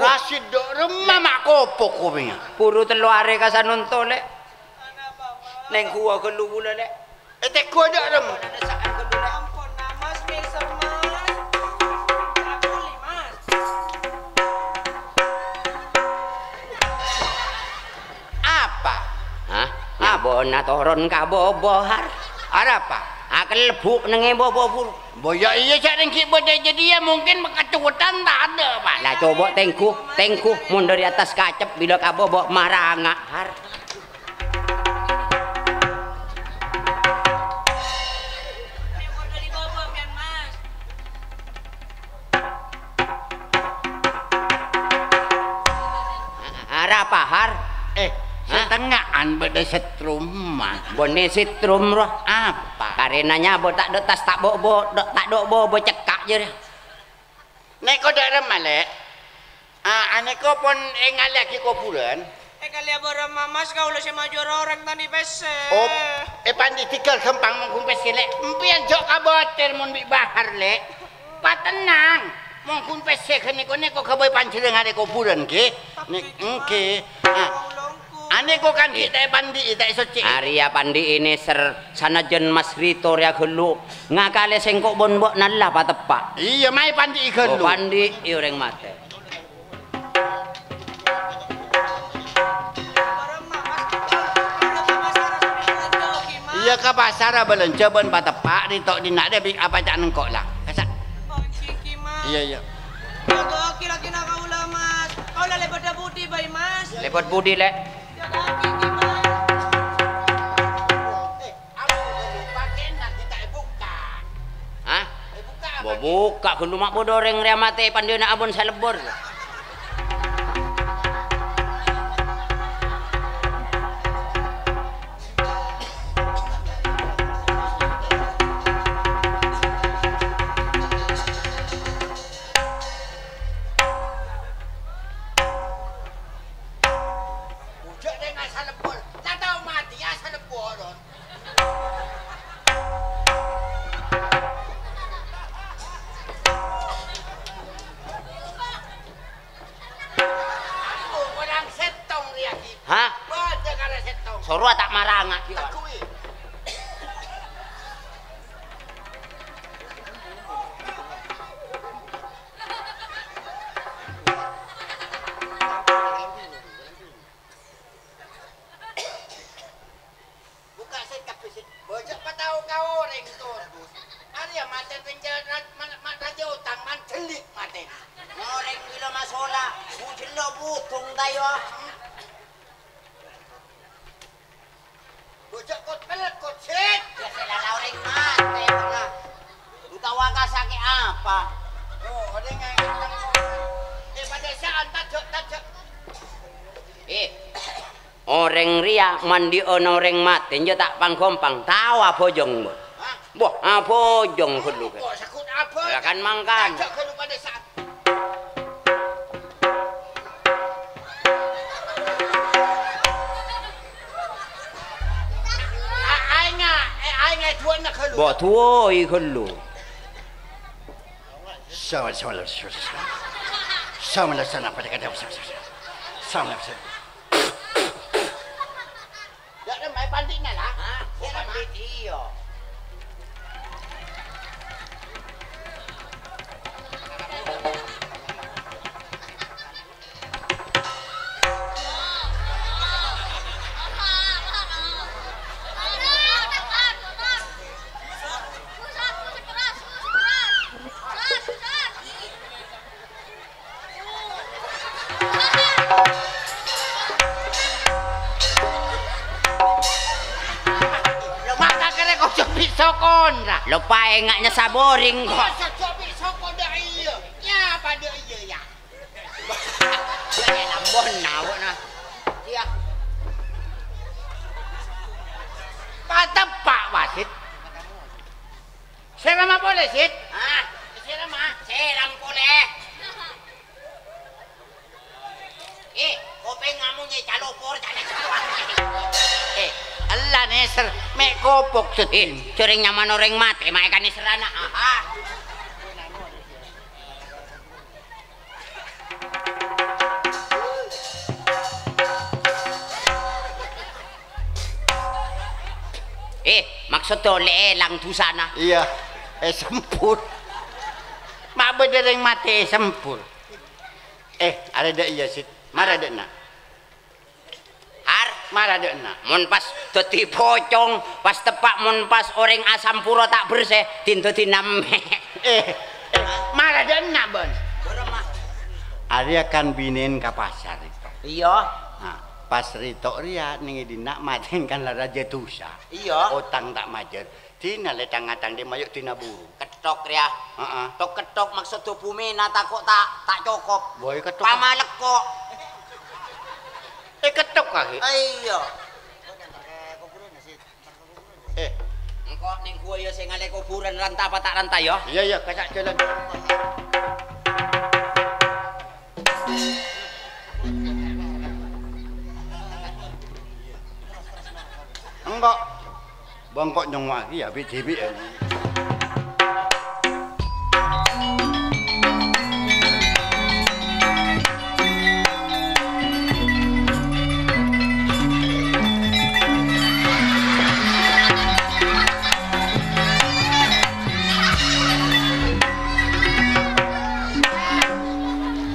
Rasid dâ' remma ma' kopok kopèngnga. Buru tello arè ka sanonto, Lè'. Anapa, Mas? Nèng ghuwâ ghâllu bulâ, Lè'. Eh, tèghuwâ dâ' remma. Ampon, Mas, mèsem, Mas. Aku li, Mas. Apa? Hah? Nya' bâ'na toron ka bâbâ, Har. Arapa? Akalebbhu' neng è bâbâ buru. Bo, ya iyâ, jhâ' neng ghi' bâdâ jâdiyâ, mungkin kacowetan tadâ', Pak. La, coba tèngghu, tèngghu, mon dâri attas kacep bilâ ka bâbâ maranga', Har. Arapa, Har? Eh, Hah? Satengnga'an bâdâ setrum, Mat. Bânnè setrum, rowa. Apa? Karèna nyabâ ta' dâ' tas, ta' bo'-bo', dâ', ta' dâ' bo'-bo' cekka' jârèya. Nèko dâ' remma, Lè'? Ah, anèko pon èngalèyaghi kobhurân? Èkalèya bârâmma, Mas, kaulâ sè majâr orèng ta' andi' pèssè. Oh, eh, pandi' dhika ghâmpang mongghu pèssè, Lè'. Empèyan jhâ' kabâtèr mon bi' Bahar, Lè'. Patennang. Mongghu pèssè ghânèko nèko ghâbây panjhennengngan è kobhurân, ghi. Nè-, èngghi. Ah. Anèko kan ghi' ta' èpandi'i, ta' èsoccè'è. Arèya pandi'i nèser sanajjân Mas Rito rèya ghâllu. Ngakalè sèngko' bân bâ'na la pateppa'. Iyâ, maè pandi'i ghâllu. Oh, pandi'i orèng matè. Iyâ, ka pasarra bâlânjhâ bân pateppa' Rito dinna' dâ' bi' apa ca' nèngko' la. Kasa'. Iyâ, iyâ. Jâgâ'aghi lakèna kaulâ, Mas. Kaulâ lèbât budi bhâi, Mas. Lèbât budi, Lè'? Jâgâ'aghi, Mas. Hah? Bâ, bukka' ghâllu ma' bâdâ orèng rèya matè pandhina abon salebbor. Bujâk rèng asalebbor, la tao matè asalebbor. Aku korang sèttong rèya, Ki. Hah? Bâdâ kara sèttong. Soro ta' maranga, Ki. Aku, i. Bukka' sèt kabbhi sèt. Bâjâ patao ka orèng, Tur. Arèya matè penjara, ma-, ma-, rajâ otang, man jhellit matè. Orèng bilâ masola, bu jhello' budung, tayo. Bâjâ kot pelekot, sèt. Ya, sè la orèng matè, pernah. Lu tao ka sakè' apa? Oh, orèng yang, eh, pada saat tajak, tajak. Eh, Orèng rèya mandi'ân orèng matè, jâ' ta' pang-ghâmpang, tao abhâjâng, bâ. Hah? Bâ, abhâjâng ghâllu, bâ. Kok sekut abhâjâng? Ya, kan mangkana. Ajak ghâllu pada saat. A-, aènga, eh, aènga duwâ'na ghâllu. Bâ, duwâi ghâllu. Sama, sama, sama, sama. Sama, sama, sama. Sama, sama. Dâ' remma è pandi'na, la? Hah? È remma? Pandi' iyâ. Lo paènga' nyè saboring, kok. Masa cobi soko dâ' iyâ? Ya, padâ iyâ, ya. Ya, ya, lambon, nawok, nah. Iya. Pateppa', wasit. Sèra ma' polè, Sit? Hah? Sèra ma'? Sèra polè. Eh, kopèng ngamonyè calopor, calè calopor. Eh, ella nèser, mè' kopok, Sudin. Eh, jhârèng nyamana orèng matè, ma' èkanèserrana. Aha. Eh, maksod dolè èlang dusana. Iyâ, èsembhur. Ma' bâdâ rèng matè èsembhur. Eh, arè dâ' iyâ, Sit. Mara dâ' enna'. Har? Mara dâ' enna'. Mon pas dhâddhi pocong, pas teppa' mon pas orèng asampura ta' bersè, din dhâddhi nammè. Eh, eh, mara dâ' enna', bân. Bârâmma? Arèya kan binèn ka pasar, Rito. Iyâ. Nah, pas Rito rèya neng è dinna' matèn kan la rajâ dusa. Iyâ. Otang ta' majâr. Dina lè tang-ngatang dâ' mayu' dina buru. Ketthok rèya. Heeh. Tok-ketthok maksodda bhumina tako' ta', ta' cokop. Woi, ketthok. Pamalekko'. Eh, ketthok, Kak? Ah, iyâ. Eh. Engko' neng ghuwâ yâ sè ngalè kobhurân ranta apa ta' ranta, yâ? Iyâ, iyâ, kacak jhâlân. Engko'. Bâ engko' nyongngo'aghi yâ, bi'-dhibi'.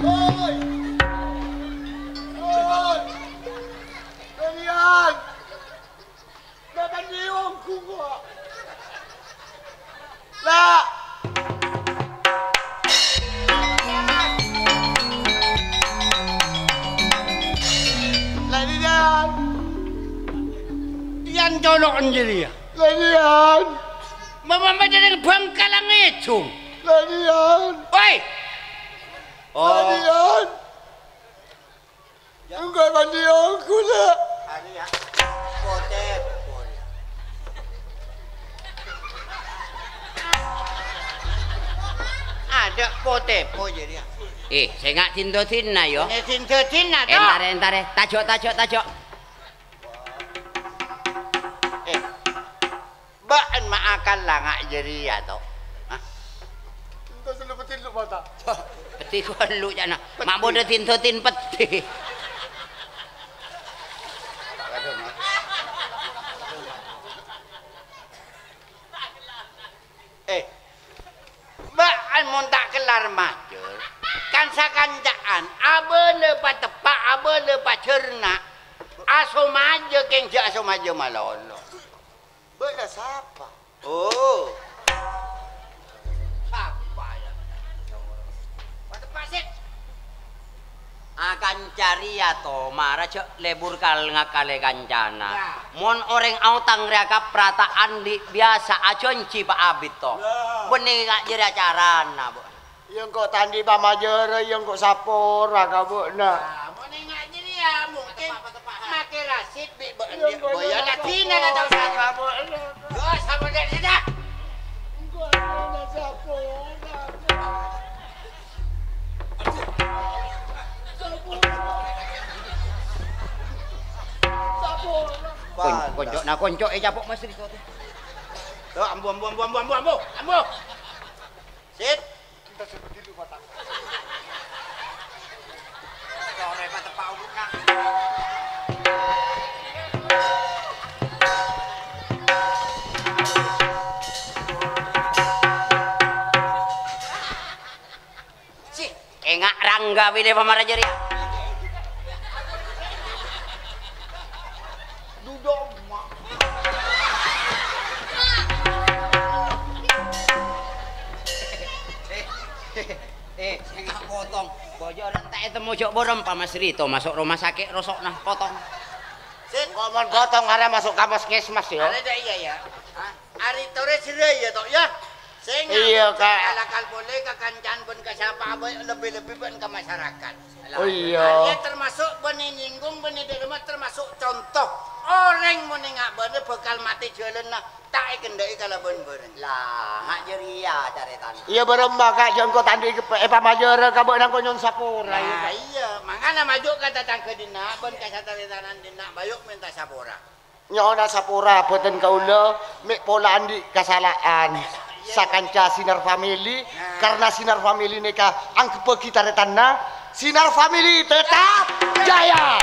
Woi! Woi! Ganèyan! Ganèyan ongghu, kok. La! Ganèyan! Iyân colo'en jârèya. Ganèyan! Mama maca neng Bangkalan ngejung. Ganèyan! Woi! Oh. Ganèyan! Enggak mandi aku, nak. Anu ya, pote, pote. Ada pote, po jadi ya. Eh, sènga' dinto dinna, yo. Ini dinto dinna, to. Entare, entare. Tajo', tajo', tajo'. Eh. Bâ'en ma' akalla nga' jârèya, to? Hah? Ento sellu petillu mata. Peti kollu, ca'na. Ma' bodâ dinto tin peti. Eh, bâ'en mon ta' kellar majâr, kan-sakanca'an abâlâ pateppa', abâlâ pajârna, asomajâ kèng jâ' asomajâ malolo. Bâ'na sapa? Oh. Sapa ya? Pateppa' sèt. Akanca rèya to, mara jâ' lebur kal ngakalè kancana. Ya. Mon orèng aotang rèya kapra ta' andi' biyasa ajhânjhi pa' abit to. Ya. Bânnè nga' jârèya carana, Bu. Iyâ engko' ta' andi' pamajârâ, iyâ engko' sapora ka bâ'na. Ah, mon enga' jârèya mungkin make rasid bi' bâ'en. Iyâ engko' boya iyâ ladina la tao sapora ka bâ'na. Yo, sapora sida. Engko' iyâ sapora. Sapora. Sapora. Kon-, konco' na konco' e capok Mas Riko. Yo, ambu, ambu, ambu. Sit. Sih, enga' rangga bine pamara jârèya. Dudu, Ma'. Eh, eh, eh, sènga' potong. Bojor enta' ètemmo jâ' borem, Pa' Mas Rito maso' rumah sakit roso'na, potong. Sèngko' mon potong arè maso' ka puskesmas, ya. Arè dâ' iyâ, ya. Hah? Ari torè sèrè ya, Tok, ya. Sè Iyâ, ngatur Kak. Kal-akal polè ka kanca'an bân ka sapa bhâi, lebbi-lebbi bân ka masyarakat. Oh, iyâ. Arèya termasuk bânnè nyènggung, bânnè dâlemma termasuk conto. Orèng mon enga' bâ'na bhâkal matè jhâlânna ta' èkendhâ'i kalabân bhâreng. Lah, nga' jârèya carètana. Iyâ, bârâmma, Kak, jhâ' engko' ta' andi' èpamajârâ ka bâ'na, engko' nyo'on sapora, Nah, iyâ. Mangkana mayu' ka tatangghâ dinna' bân ka sataretanan dinna', mayu' mènta sapora. Nyo'ona sapora bhâdhân kaulâ, mè' pola andi' kasala'an. Sakanca Sinar Family, karna Sinar Family nèka angghep bâgi tarètanna, Sinar Family tetap jaya!